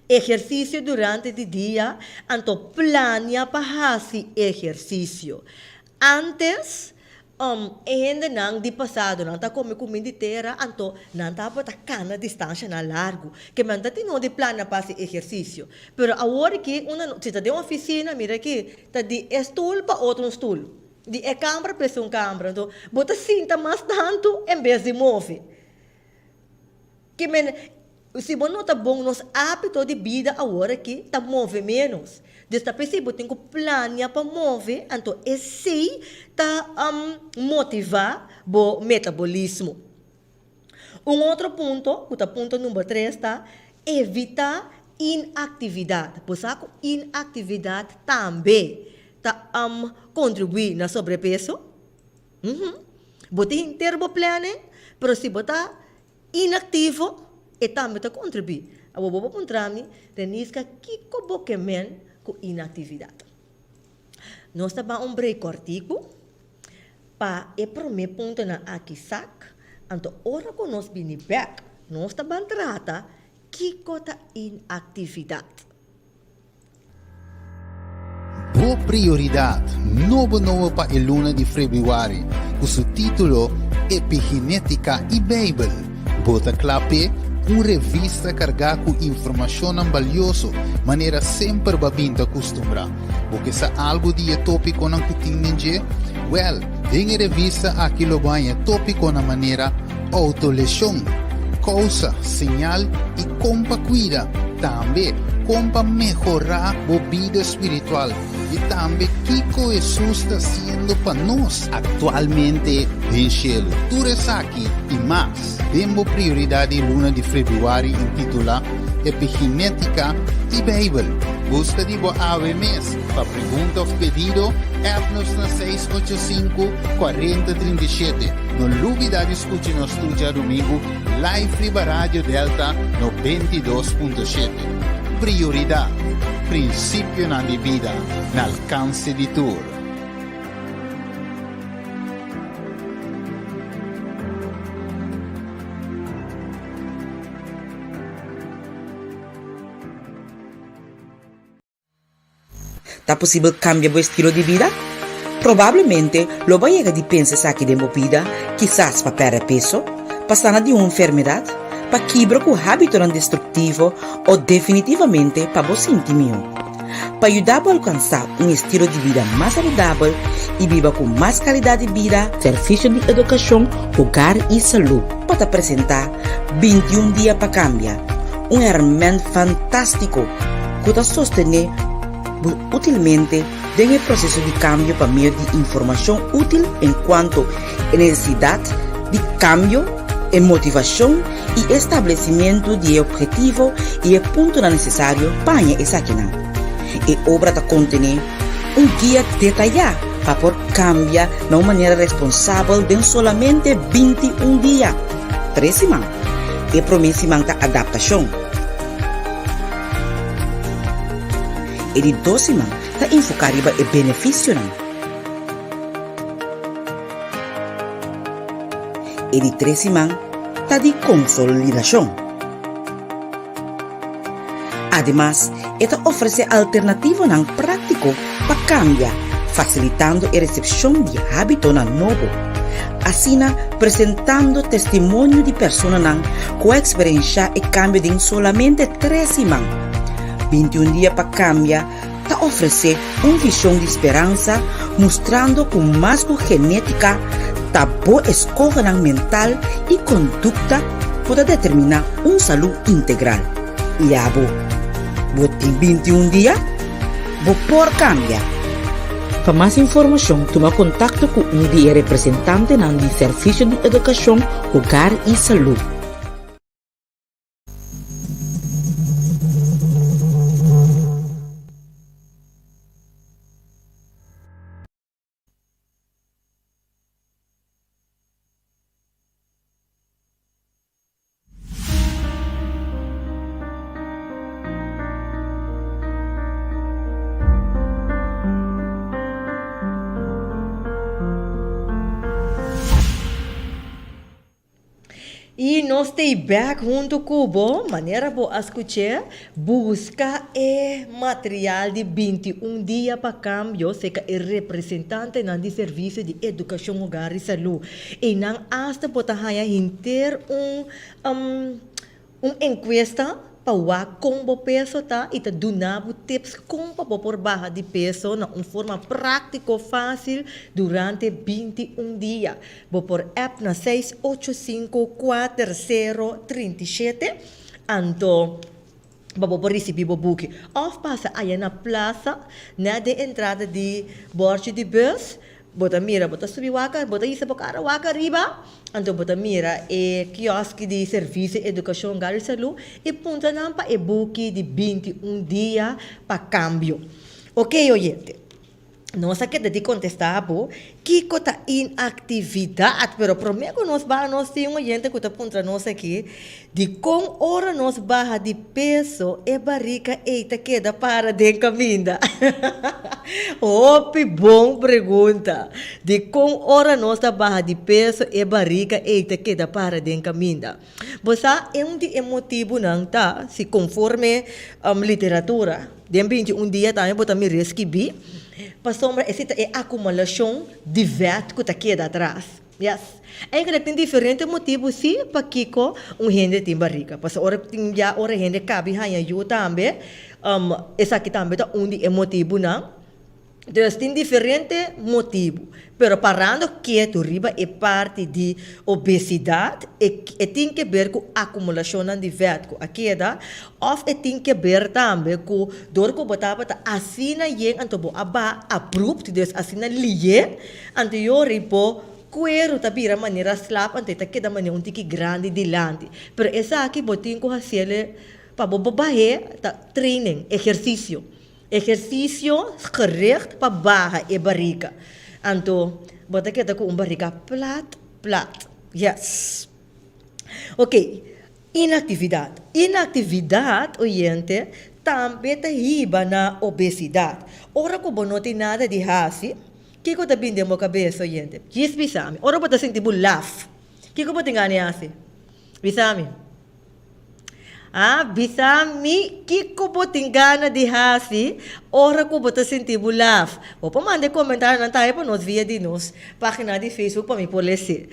Ehersisio durante di dia, anto plania pa hasi ehersisio. Antes. E hendenan di pasado nan ta kome kuminda di tera, anto nan tabata kana distanshanan largu. Ke men ta tin no di plana pa hasi ehersisio. Pero awor aki unda si ta den ofisina mira aki ta di e stul pa otro un stul, di e kambra pa esun kambra. Anto bo ta sinta mas tantu en bes di move. Ke men si bo nota bon nos hábito di bida awor aki ta move ménos. Dus ta p'esei bo tin ku plania pa move, anto esei ta motivá bo metabolismo. Un otro punto, ku ta punto number tres ta evitá inaktividat. Bo sa ku inaktividat tambe ta kontribuí na sobrepeso? Bo tin henter bo planning, pero si bo ta Inaktivo, e tambe ta kontribuí. Awor bo por puntra mi, Reniska, kiko bo ke men ku inaktividat? Nos ta ban un break kòrtiku pa e promé puntonan aki sak, anto ora ku nos bini bèk nos ta ban trata kiko ta inaktividat. Bo Prioridat, nobo nobo pa e luna di febrüari, ku su título Epigenétika i Beibel. Bo ta kla p'e? Un revista kargá ku informashonnan balioso, manera semper bo a bin ta kustumbrá. Bo ke sa algu di e tópikonan ku tin den dje? Wèl, den e revista aki lo bo haña tópikonan manera Outoleshon, kousa, señal i kon pa kuida. Tambe, kon pa mehorá bo bida spiritual i tambe kiko Hesus ta hasiendo pa nos aktualmente den shelu. Tur esaki i mas den bo prioridat di luna di febrüari intitulá Epigenétika i Beibel. Buska di bo awe mes. Pa pregunta òf pedido, app nos na 685 40 37. No lubidá di skucha nos tur djadumingu Live riba Radio Delta 92.7. Prioridat, prinsipionan di bida na alkanse di tur. Ta posibel kambia bo estilo di bida? Probablemente lo bo a yega di pensa esaki den bo bida, kisas pa pèrdè peso, pa sana di un enfermedat, pa kibra ku hábitonan destruktivo o definitivamente pa bo sinti mihó. Pa yuda bo alkansá un estilo di bida mas saludabel i biba ku mas kalidat di bida, Servisio di Edukashon, Hogar i Salú pa ta presentá 21 Dia pa Kambia, un hèrmènt fantástiko ku ta sostené bo útilmente den e proseso di kambio pa medio di informashon útil enkuanto e nesesidat di kambio, e motivashon i e establesimentu di e ophetivo i e puntonan nesesario pa haña esakinan. E obra ta kontené un guia detayá pa por kambia na un manera responsabel den solamente 21 dia, tres siman. E promé siman ta adaptashon. E di dos siman ta enfoká riba e benefisionan. E di tres siman ta di konsolidashon. Ademas, e ta ofresé alternativonan práktiko pa kambia, fasilitando e resepshon di hábitonan nobo. Asina, presentando testimonio di personanan ku a eksperenshá e kambio den solamente tres siman. 21 dia pa kambia ta ofresé un vishon di speransa mustrando ku mas ku genétika ta bo eskohonan mental i kondukta ku ta determiná un salú integral. I abo, bo tin 21 dia? Bo por kambia! Pa mas informashon tuma kontakto ku un di e representantenan di Servisio di Edukashon, Hogar i Salú. I nos t'ei bèk huntu ku bo, manera bo a skuch'é, buska e material di 21 dia pa kambio serka e representantenan di Servisio di Edukashon Hogar i Salú. Einan asta bo ta haña henter un Un enkuesta pa wak kon bo peso ta i ta duna bo tips kon pa bo por baha di peso na un forma práktiko fásil durante 21 dia. Bo por app na seis ocho sinku kuater sero 37 anto pa bo por risibí bo buki. Òf pasa aya na plasa nèt den entrada di bòrchi di bùs. Bo ta mira, bo ta subi wak, bo ta hisa bo kara wak ariba, anto bo ta mira e kioski di Servisio Edukashon Hogar i Salú i puntra nan pa e buki di 21 dia pa kambio. Oke oyente, nos a keda di kontestá bo kiko ta inaktividat, pero promé ku nos baha nos tin un oyente ku ta puntra nos aki, Dikon ora nos baha di peso e barika ei ta keda para den kaminda? Hopi bon pregunta! Dikon ora nos ta baha di peso e barika ei ta keda para den kaminda? Bo sa un di e motibunan ta si konforme literatura den 21 dia tambe bo ta mira skibí pasobra esei ta e akumulashon di vèt ku ta keda atras. Yes. Eigenlijk tin diferente motibu si pakiko un hende tin barriga. Pasobra ora tin ya ora hende kabi haña yu tambe, esaki tambe ta un di e motibunan. Dus tin diferente motibu. Pero parando ketu riba e parti di obesidat, e e tin ke ber ku akumulashonnan di vèt ku a keda, òf e tin ke ber tambe ku dor ku bo tabata asina yen anto bo a baha abrupt, dus asina liye, Anto yori bo kueru ta bira manera slap anto e ta keda manera un tiki grandi dilanti. Pero esaki bo tin ku hasiel pa bo bo bah'é ta training, ehersisio. Ehersisio gericht pa baha e barika. Anto bo ta keda ku un barika plat plat. Yes. Ok, Inaktividat. Inaktividat, oyente, tambe ta hiba na obesidat. Ora ku bo no tin nada di hasi, kiko ta bini den bo kabes, oyente? Djis bisa mi. Ora bo ta sinti bo laf, kiko bo tin gana di hasi? Bisa mi. Ah, bisa mi kiko bo tin gana di hasi ora ku bo ta sinti bo laf. Bo por manda e komentarionan tambe pa nos via di nos Pagina di Facebook pa mi por lese.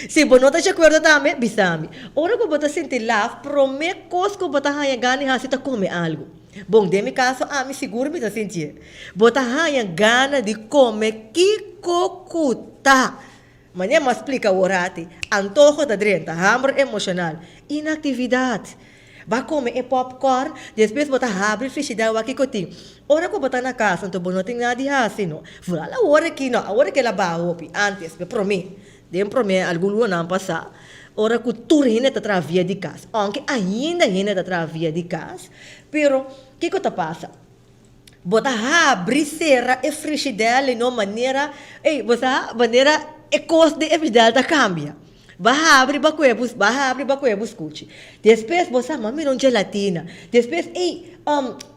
Si bo no ta di akuerdo tambe, bisa mi. Ora ku bo ta sinti laf, promé kos ku bo ta haña gana di hasi ta kome algu. Bon, den mi kaso ami sigur mi ta sintié. Bo ta haña gana di kome kiko ku ta. Manera mi a splika awor ati, antoho ta drenta, hamber emoshonal, inaktividat. Ba kome e popcorn, despues bo ta habri frishider wak kiko tin. Ora ku bo ta na kas anto bo no tin nada di hasi no. Vooral awor aki no, awor aki el a baha hopi, antes, be prome, den prome algun lunanan pasá, ora ku tur hende ta traha via di kas, ounke ainda hende ta traha via di kas, pero kiko ta pasa? Bo ta habri sera e frishider no manera, ey, bo sa, manera e kos den e frishider ta kambia. Bo a habri bo a kohe bo, bo a habri bo a kohe bo skuchi. Despues bo sa, m'a mira un gelatina. Despues, ey,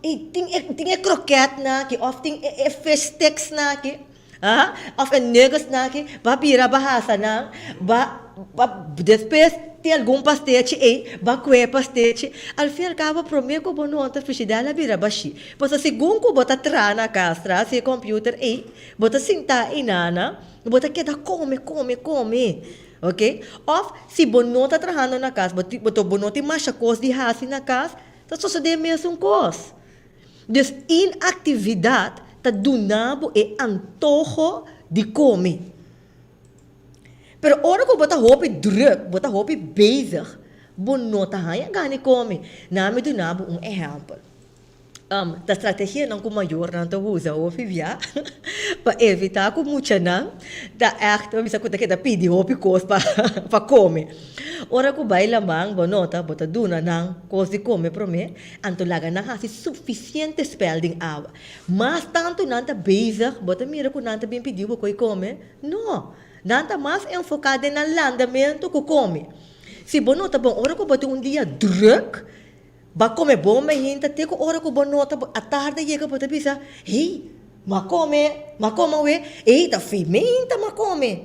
ey, tin e, tin e krokètnan aki òf tin e e fish sticksnan aki, ah, òf e nuggetsnan aki, bo a bira bo a hasa nan, bo a, bo a, despues tin algun pastechi ey, bo a kohe e pastechi. Al fin al kabo promé ku bo nota frishider a bira bashí. Pasobra segun ku bo ta traha na kas tras di e kòmpiuter ey, bo ta sintá einana. Bo ta keda kome, kome, kome. Ok? Òf, si bo no ta trahando na kas, bo tin, bo no tin masha kos di hasi na kas, ta sosodé mesun kos. Dus inaktividat ta duna bo e antoho di kome. Pero ora ku bo ta hopi drùk, bo ta hopi bezig, bo no ta haña gana di kome. Na mi duna bo un ehèmpel. Ta strategianan ku mayornan ta usa hopi bia pa evitá ku muchanan ta ègt bo bisa ku ta keda pidi hopi kos pa pa kome. Ora ku bai laman bo nota bo ta duna nan kos di kome promé, anto laga nan hasi sufisiente spèl den awa. Mas tantu nan ta bezig bo ta mira ku nan ta bin pidi bo koi kome? No! Nan ta mas enfoká den nan landamentu ku kome. Si bo nota bon ora ku bo tin un dia drùk, Ba kome bon mainta te ku ora ku bo nota bo atardi yega bo ta bisa, hey, m'a kome, m'a kome awe, ey ta fi mainta m'a kome.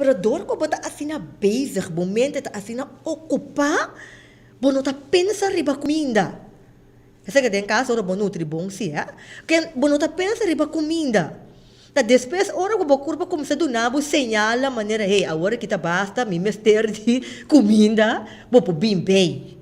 Pero dor ku bo ta asina bezig, bo mente ta asina okupá, bo no ta pensa riba kuminda. Esaki den kas ora bo nutri bon si, hè. Ken bo no ta pensa riba kuminda. Ta despues ora ku bo kurpa kuminsá duna bo señalnan manera, hey, awor aki ta basta, mi mester di kuminda, bo por bin bei.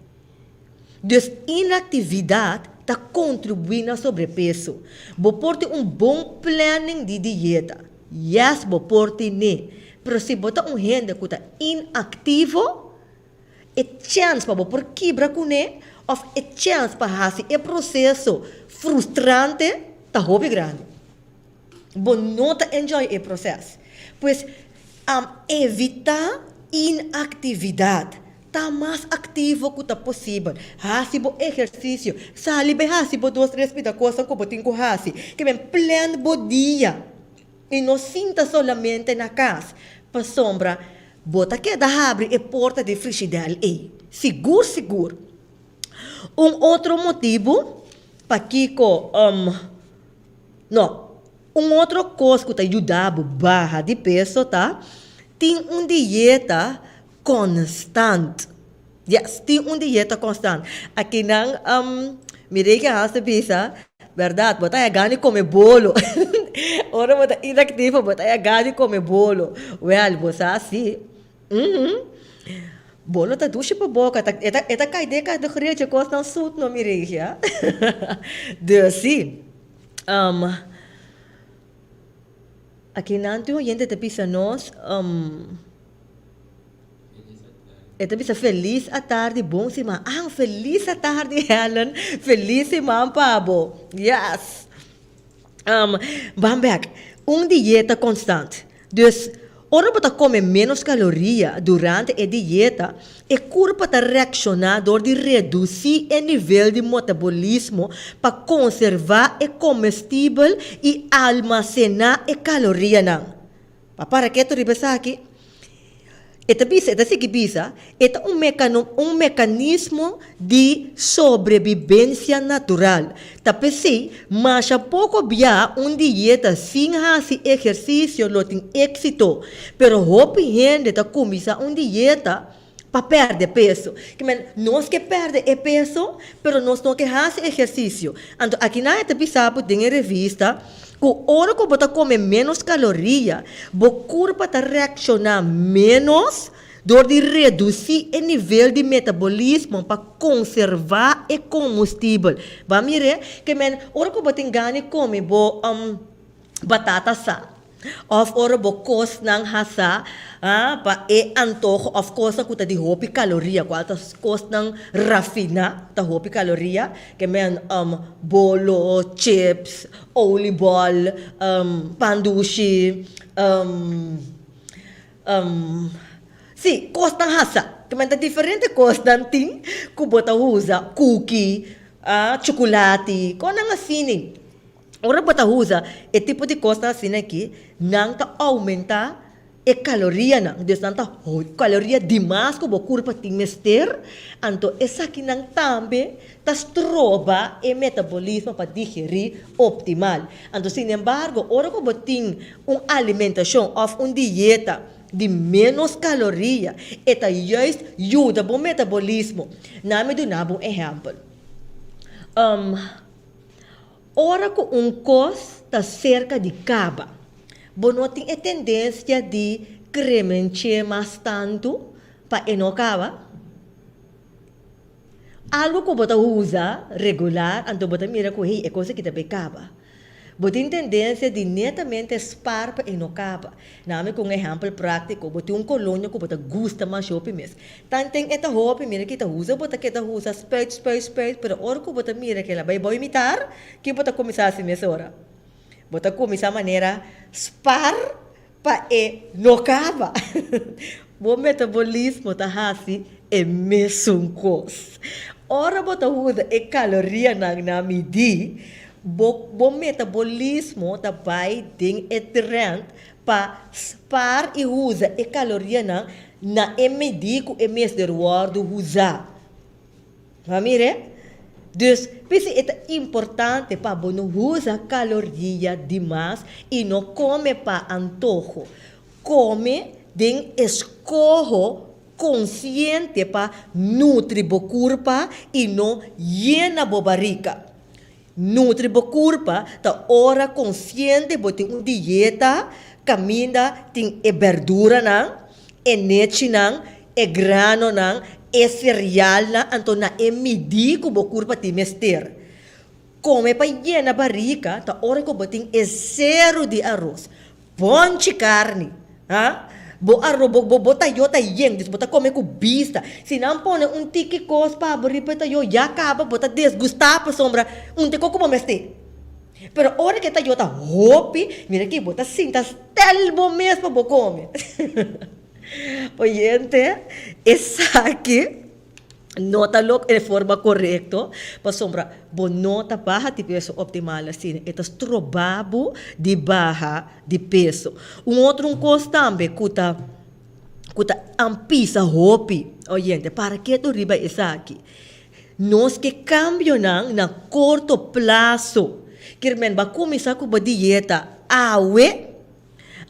Dus inaktividat ta kontribuí na sobrepeso. Bo por tin un bon planning di dieta, yes bo por tine, pero si bo ta un hende ku ta inaktivo, e chèns pa bo por kibra kuné òf e chèns pa hasi e proseso frustrante ta hopi grandi. Bo no ta enjoy e proses. Pues, evitá inaktividat. Ta mas aktivo ku ta posibel. Hasi bo ehersisio. Sali bai hasi bo dos tres pida kosnan ku bo tin ku hasi. Ke men plan bo dia i no sinta solamente na kas. Pasobra bo ta keda habri e porta di frishidèl ei. Sigur sigur. Un otro motibu pakiko No, un otro kos ku ta yuda bo baha di peso ta tin un dieta konstant. Yes, tin un dieta konstant. Akinan mi reken hasta bisa, bèrdat, bo ta haña gana di kome bolo. Ora bo ta inaktivo bo ta haña gana di kome bolo. Wèl, bo sa si. Bolo ta dushi pa boka, ta e ta e ta kai den kategoria dje kosnan sut no mi regia. Dus si. Akinan tin un oyente ta bisa nos, e ta bisa felis atardi bon siman. Ah felis atardi Helen, felis siman pa bo. Yes. Ban bek, un dieta konstant. Dus, ora bo ta kome ménos kaloria durante e dieta, e kurpa ta reakshoná dor di redusí e nivel di metabolismo pa konservá e komestibel i almasená e kalorianan. Pa para ketu riba esaki, e ta bisa, e ta sigui bisa, e ta un mekano, un mekanismo di sobrebibensia natural. Ta p'esei, masha poko bia un dieta sin hasi ehersisio lo tin éksito. Pero hopi hende ta kuminsá un dieta pa pèrdè peso. Ke men, nos ke pèrdè e peso, pero nos no ke hasi ehersisio. Anto akinan e ta bisa bo den e revista ku ora ku bo ta kome ménos kaloria, bo kurpa ta reakshoná ménos dor di redusí e nivel di metabolismo pa konservá e kombustibel. Bo a mir'é? Ke men, ora ku bo tin gana di kome bo batata sa òf ora bo kosnan hasá pa e antoho òf kosnan ku ta di hopi kaloria, kual ta kosnan rafiná ta hopi kaloria, ke men bolo, chips, oliebol, pan dushi, si, kosnan hasá. Ke men ta diferente kosnan tin ku bo ta usa, kuki, chukulati, kosnan asina. Ora bo ta usa e tipo di kosnan asina aki, nan ta oumentá e kalorianan. Dus nan ta kaloria dimas ku bo kurpa tin mester, anto esakinan tambe ta stroba e metabolismo pa digerí optimal. Anto sinembargo, ora ku bo tin un alimentashon òf un dieta di ménos kaloria, e ta juist yuda bo metabolismo. Na mi duna bo un ehèmpel. Ora ku un kos ta serka di kaba, bo no tin e tendensia di kremench'é mas tantu pa e no kaba? Algu ku bo ta usa regular, anto bo ta mira ku hey, e kos aki ta bay kaba. Bo tin tendensia di netamente spar pa e no kaba. Nami ku un ehèmpel práktiko, bo tin un kolonia ku bo ta gusta masha hopi mes. Tanten e ta hopi, mira ki ta usa, bo ta keda usa spuit, spuit, spuit, pero ora ku bo ta mira ku el a bai bou imitar, ki bo ta kuminsá hasi mesora? Bo ta kuminsá manera spar pa e no kaba. Bo metabolismo ta hasi e mesun kos. Ora bo ta usa e kalorianan na midí, bo bo metabolismo ta bai den e trend pa spar i usa e kalorianan na e midí ku e mester wòrdu usá. Bo a mir'é? Dus, p'esei e ta importante pa bo no usa kaloria dimas i no kome pa antoho. Kome. den eskoho konsiente pa nutri bo kurpa i no yena bo barika. Nutri bo kurpa ta ora konsiente bo tin un dieta kaminda tin e berduranan, e nechinan, e granonan, e serealnan, anto na e midí ku bo kurpa tin mester. Kome pa yena barika ta ora ku bo tin e seru di aros, bonchi karni, ha? Bo aro bo bo tayo ta yen, dus bo ta kome ku bista. Si nan pone un tiki kos pa bo riba e tayo ya kaba bo ta desgustá pasobra un te kos ku bo mester. Pero ora ku e tayo ta hopi, mira aki bo ta sinta stel bo mes pa bo kome. Oyente, esaki. No ta lo e forma korekto, pasobra bo no ta baha di peso optimal asina. E ta stroba bo di baha di peso. Un otro un kos tambe ku ta ku ta pisa hopi oyente, para ketu riba esaki. Nos ke kambionan na korto plaso. Kier men bo a kuminsá ku bo dieta awe.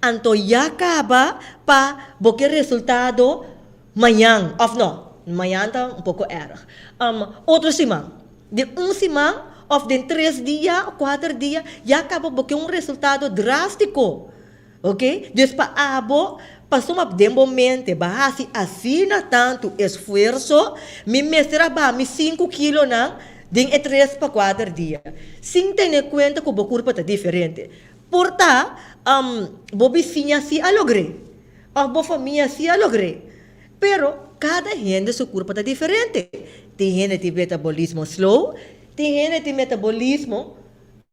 Anto ya kaba pa bo ke resultado mañan, of no, mañan ta un poko erg, otro siman. Den un siman of den tres dia, kuater dia, ya kaba bo ke un resultado drástiko. Ok, dus pa abo, pasobra den bo mente bo a hasi asina tantu esfuerso, mi mester a baha mi sinku kilonan den e tres pa kuater dia, sin tene kuenta ku bo kurpa ta diferente. Por ta, bo bisiña sí a logr'é, òf bo famia sí a logr'é. Pero, kada hende su kurpa ta diferente. Tin hende tin metabolismo slow, tin hende tin metabolismo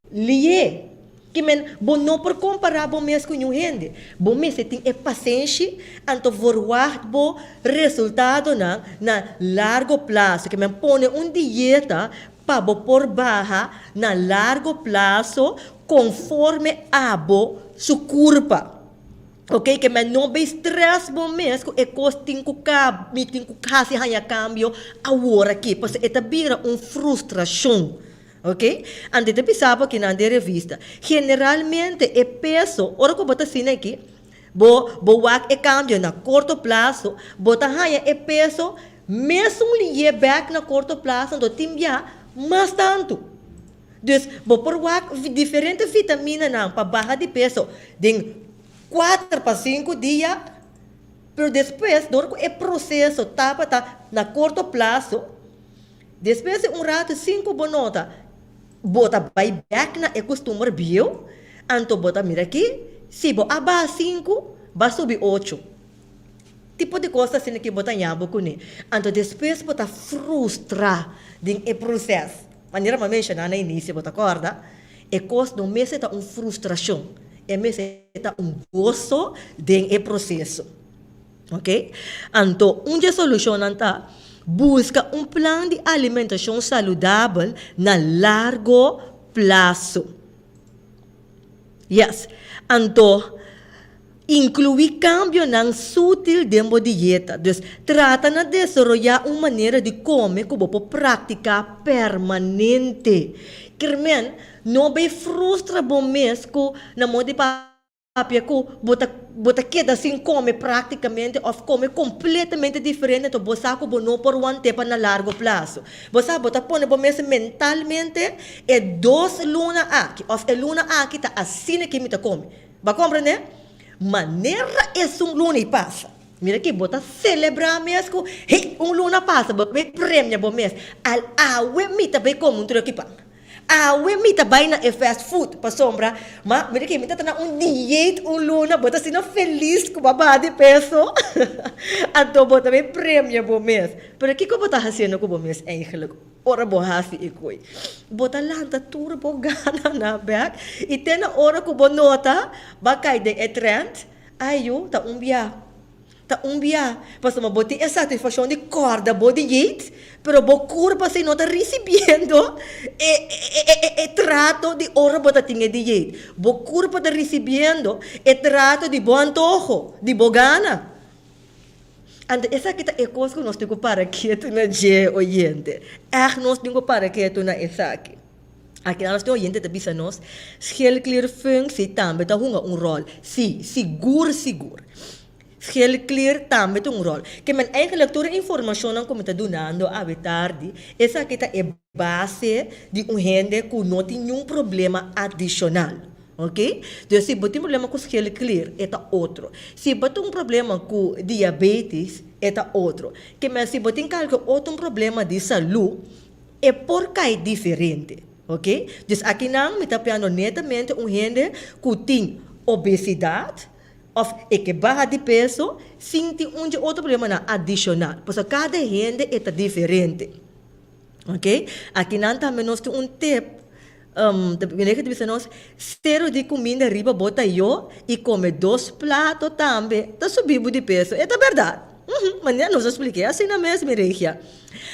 lié. Ki men, bo no por kompará bo mes ku niun hende. Bo mester tin e pasenshi, anto verwagt bo resultadonan na largo plaso. Ki men, pone un dieta pa bo por baha na largo plaso konforme abo su kurpa. Ok, ke men no bay stress bo mes ku e kos tin ku kab, mi tin ku hasi haña kambio awor aki, pasobra e ta bira un frustrashon. Ok, anto e ta bisa bo kinan den revista, generalmente e peso, ora ku bo ta asina aki, Bo bo wak e kambio na korto plaso, bo ta haña e peso mesun lié bèk na korto plaso, anto tin bia mas tantu. Dus bo por wak diferente vitaminanan pa baha di peso den kuater pa sinku dia, pero despues dor ku e proseso tabata na korto plaso, despues di un ratu sin ku bo nota, Bo ta bai bek na e kustumber bieu, anto bo ta mira ki si bo a baha sinku, ba subi ocho. Tipo di kos asina ki bo ta ña bo kuné. Anto despues bo ta frustra den e proses. Manera mi a menshoná na inisio, bo ta kòrda? E kos no mester ta un frustrashon, e mester ta un goso den e proseso. Ok, anto un dje solushonnan ta buska un plan di alimentashon saludabel na largo plaso. Yes, anto inkluí kambionan sutil den bo dieta. Dus trata na desaroyá un manera di kome ku bo por praktiká permanente. Kermen, no bay frustra bo mes ku na moda di pa. Papia ku bo ta bo ta keda sin kome praktikamente òf kome kompletamente diferente anto bo sa ku bo no por want'é pa na largo plaso. Bo sa bo ta pone bo mes mentalmente e dos luna aki òf e luna aki ta asina ki mi ta kome. Bo a komprendé? Manera esun luna i pasa. Mira ki bo ta selebrá mes ku hey un luna pasa bo ta bai premia bo mes al awe mi ta bai kome un tròki pan. Awe mi ta bai na e fast food pasobra ma mira ke mi ta ta na un dieet un luna bo ta asina felis ku bo a baha di peso anto bo ta bay premia bo mes pero kiko bo ta hasiendo ku bo mes eigenlijk ora bo hasi e koe bo ta lanta tur bo gananan bek i te na ora ku bo nota bo a kai den e trend ai yu ta un bia. Ta un bia, pasobra bo tin e satisfaccion di corda bo dieet, pero bo curpa si no ta ricibiendo e e trato di ora bo ta tin e dieet. Bo curpa ta ricibiendo e trato di bo antoho, di bo gana. Anto esaki ta e cos cu nos tin cu para ketu na dje, oyente. Echt nos tin cu para ketu na esaki. Aki nan nos tin oyente ta bisa nos, schildklierfunctie tambe ta hunga un rol. Si, sigur sigur. Schildklier tambe ta un ròl. Ke men eigenlijk tur e informashonnan ku mi ta dunando awe tardi, esaki ta e base di un hende ku no tin niun problema adishonal. Oke? Dus si bo tin problema ku schildklier, e ta otro. Si bo tin un problema ku diabetes, e ta otro. Ke men si bo tin kalke otro un problema di salú, e por kai diferente. Oke? Dus akinan mi ta piando netamente un hende ku tin obesidat, Of e ke baha di peso sin tin un dje otro problemanan adishonal. Pasobra kada hende e ta diferente. Ok, akinan tambe nos tin un tip, ta Biblia ta bisa nos, sero di kuminda riba bo tayó i kome dos plato tambe ta subi bo di peso. E ta bèrdat. Manera nos a splik'é asina mes, mi regia.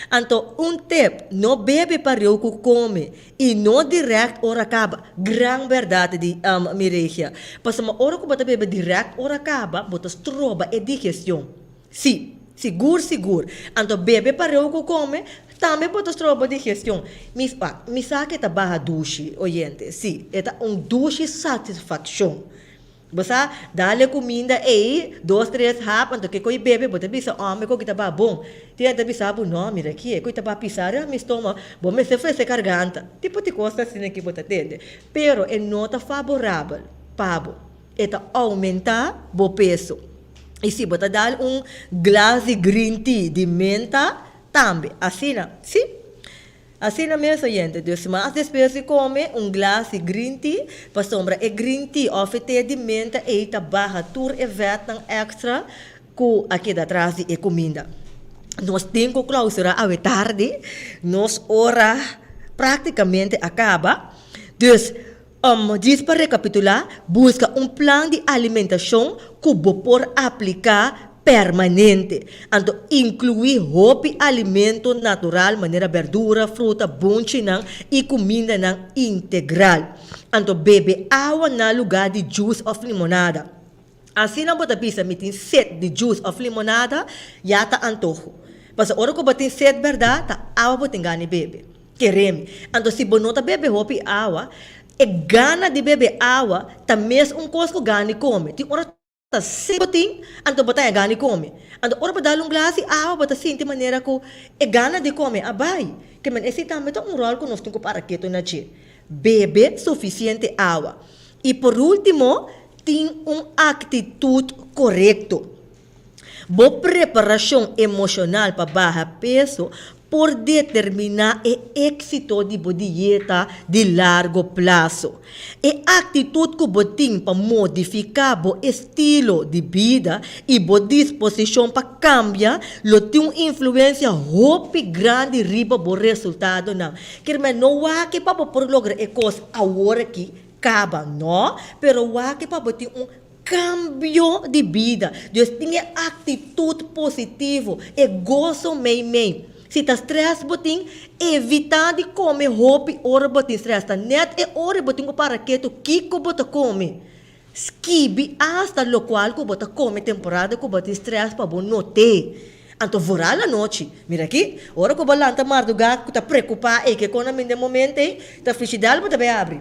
Anto un tip, no bebe pareu ku kome I no direct ora kaba. Gran berdad di mi regia. Pasobra ora ku bo ta bebe direct ora kaba, bo ta stroba e digestion. Si, sigur sigur. Anto bebe pareu ku kome, tambe bo ta stroba digestion. Mi mi sa ku e ta baha dushi, oyente. Si, e ta un dushi satisfakshon. Bo sa, dale kuminda ei, dos tres hap, anto ke koi bebe, bo ta bisa, Ome, koki ta ba bon. Tin hende ta bisa bo, No, mira aki, e koi ta ba pisa riba mi stoma, bo mester ofrece karganta. Tipo di kos asina ki bo ta tende. Pero e no ta faborabel pa bo. E ta oumentá bo peso. I si bo ta dal un glas di green tea di menta, tambe. Asina, si. Asina mes oyente, dus mas despues di come un glas di green tea, pasobra e green tea of e te di menta ei ta baha tur e vetnan extra cu a keda tras di e cuminda. Nos tin cu clausura awe tardi, nos ora practicamente a caba, dus Djis pa rekapitulá, buska un plan di alimentashon ku bo por apliká permanente. Anto inkluí hopi alimento natural manera bèrdura, fruta, bonchinan i kumindanan integral. Anto bebe awa na lugá di djus òf limonada. Asina bo ta bisa mi tin set di juice of limonada, ya ta antoho. Pasobra ora ku bo tin set bèrdat, ta awa bo tin gana di bebe. Kere mi. Anto si bo no ta bebe hopi awa, e gana di bebe awa ta mes un kos ku gana di kome. Tin ora ta set bo tin, anto bo ta haña gana di kome. Anto ora bo dal un glas di awa bo ta sinti manera ku e gana di kome a bai. Ke men esei tambe ta un ròl ku nos tin ku para ketu na dje. Bebe sufisiente awa. I por último, tin un aktitut korekto. Bo preparashon emoshonal pa baha peso por determiná e éksito di bo dieta di largo plaso. E aktitut ku bo tin pa modifiká bo estilo di bida i bo disposishon pa kambia lo tin un influensia hopi grandi riba bo resultadonan. Kermen no wak pa bo por logra e kos awor aki, Caba no, pero wak pa bo tin un cambio di bida. Dios tin e actitud positivo, e goso mei mei. Si ta stress bo tin, evita di come hopi ora bo tin stress. Ta net e ora bo tin cu para ketu kico bo ta come. Skibi asta locual cu bo ta come temporada cu bo tin stress pa bo note. Anto vooral anochi. Mira aki, ora cu bo lanta marduga cu ta preocupa ey ke con a min den momento ey, ta frigidal bo ta bay abri.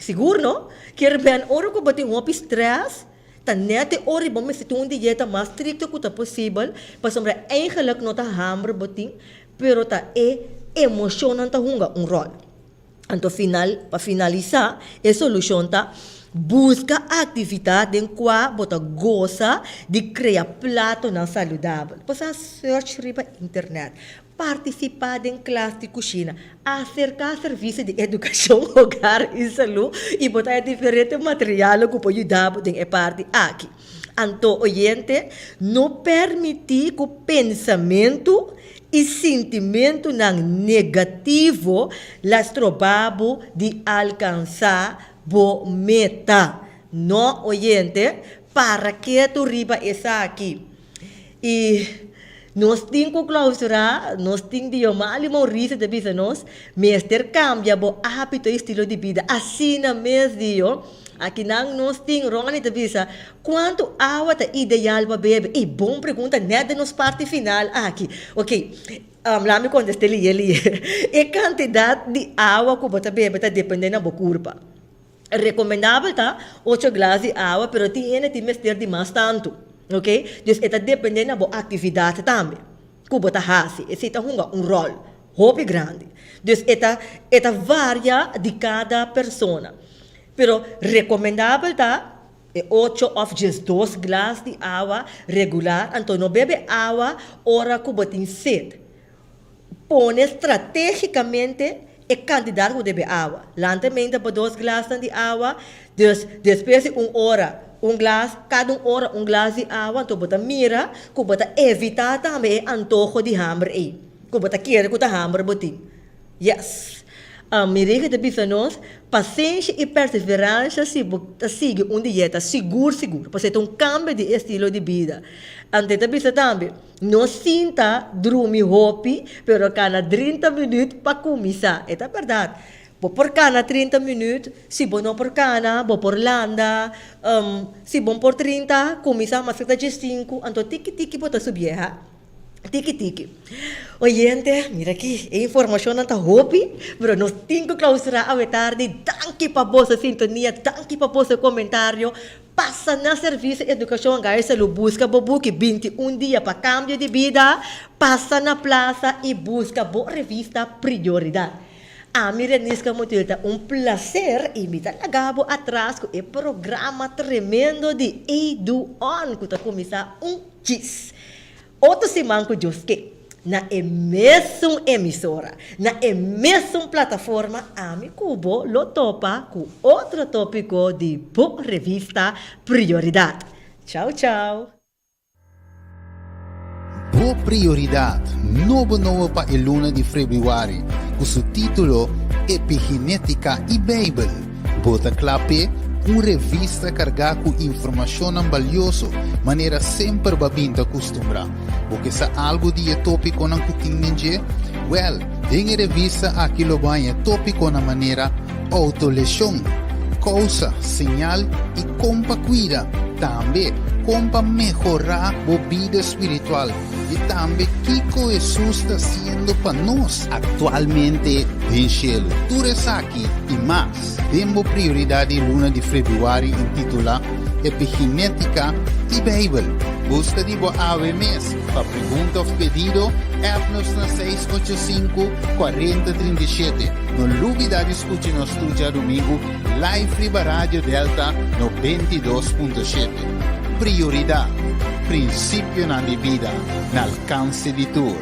Sigur no? Kier ben ora cu bo tin hopi stress, ta net e ora bo mester tin un dieta mas stricto cu ta posibel, pasobra eigenlijk no ta hamber bo tin, pero ta e emocionnan ta hunga un rol. Anto final, pa finalisá, e solushon ta buska aktividat den kua bo ta gosa di krea platonan saludabel. Bo sa search riba internet, partisipá den klas di kushina, aserká servisio di edukashon, hogar i salú i bo ta haña diferente materialnan ku por yuda bo den e parti aki. Anto oyente, no permití ku pensamentu i sintimentunan negativo la stroba bo di alkansá bo meta. No, oyente, para ketu riba esaki. I nos tin ku klausurá, nos tin Diomali Mauricio ta bisa nos, mester kambia bo hábito i estilo di bida. Asina mes, Dio. Akinan nos tin, Ronnie ta bisa, kuantu awa ta ideal pa bebe? Ey, bon pregunta nèt den nos parti final aki. Ok, laat mi kontest'é lihe lihe. E kantidat di awa ku bo ta bebe ta dependé na bo kurpa. Rekomendabel ta ocho glas di awa, pero tin hende tin mester di mas tantu. Ok, dus e ta depende na bo actividad tambe cu bo ta haci, esey ta hunga un rol hopi grandi. Dus e ta e ta varia di cada persona. Pero recomendabel ta e ocho of 12 glas di awa regular, anto no bebe awa ora cu bo tin sed. Pone strategicamente e cantidad cu bo debe awa. Lanta menta bo dos glasnan di awa, dus despues di un ora un glas, cada un ora un glas di awa, anto bo ta mira cu bo ta evita tambe e antoho di hamber ey, cu bo ta kere cu ta hamber bo tin. Yes. Mi Rege ta bisa nos, pasenshi i perseveransha si bo ta sigui un dieta sigur sigur, pasobra e ta un kambio di estilo di bida. Anto e ta bisa tambe, no sinta drumi hopi, pero kana 30 minüt pa kuminsá. E ta bèrdat. Bo por kana 30 minüt, si bo no por kana, bo por landa. Si bo por 30, kuminsá maske ta 15, anto tiki tiki bo ta subié, ha. Tiki tiki. Oyente, mira aki, e informashonnan ta hopi, pero nos tin ku klausurá awe tardi. Danki pa boso sintonia, danki pa boso komentario. Pasa na Servisio Edukashon Gai Salú buska bo buki 21 dia pa kambio di bida. Pasa na plasa i buska bo revista Prioridat. Ami Reniska Motil ta un plaser i mi ta laga bo atras ku e programa tremendo di Edu On ku ta kuminsá un djis. Otro siman ku Dios ke, na e mesun emisora, na e mesun plataforma ami ku bo lo topa ku otro topiko di bo revista Prioridat. Chau chau! Bo Prioridat, nobo nobo pa e luna di febrüari, ku su título Epigenétika i Beibel. Bo ta kla p'e? Un revista kargá ku informashonnan balioso, manera semper bo a bin ta kustumbrá. Bo ke sa algu di e tópikonan ku tin den dje? Wèl, den e revista aki lo bo haña tópikonan manera, Outoleshon, kousa, señal i kon pa kuida. Tambe, kon pa mehorá bo bida spiritual. I tambe kiko Hesus ta hasiendo pa nos aktualmente den shelu. Tur esaki i mas den bo prioridat di luna di febrüari intitulá Epigenétika i Beibel. Buska di bo awe mes. Pa pregunta òf pedido, app nos na 685 40 37. No lubidá di skucha nos tur djadumingu live riba Radio Delta 92.7. Prioridat, prinsipionan di bida na alkanse di tur.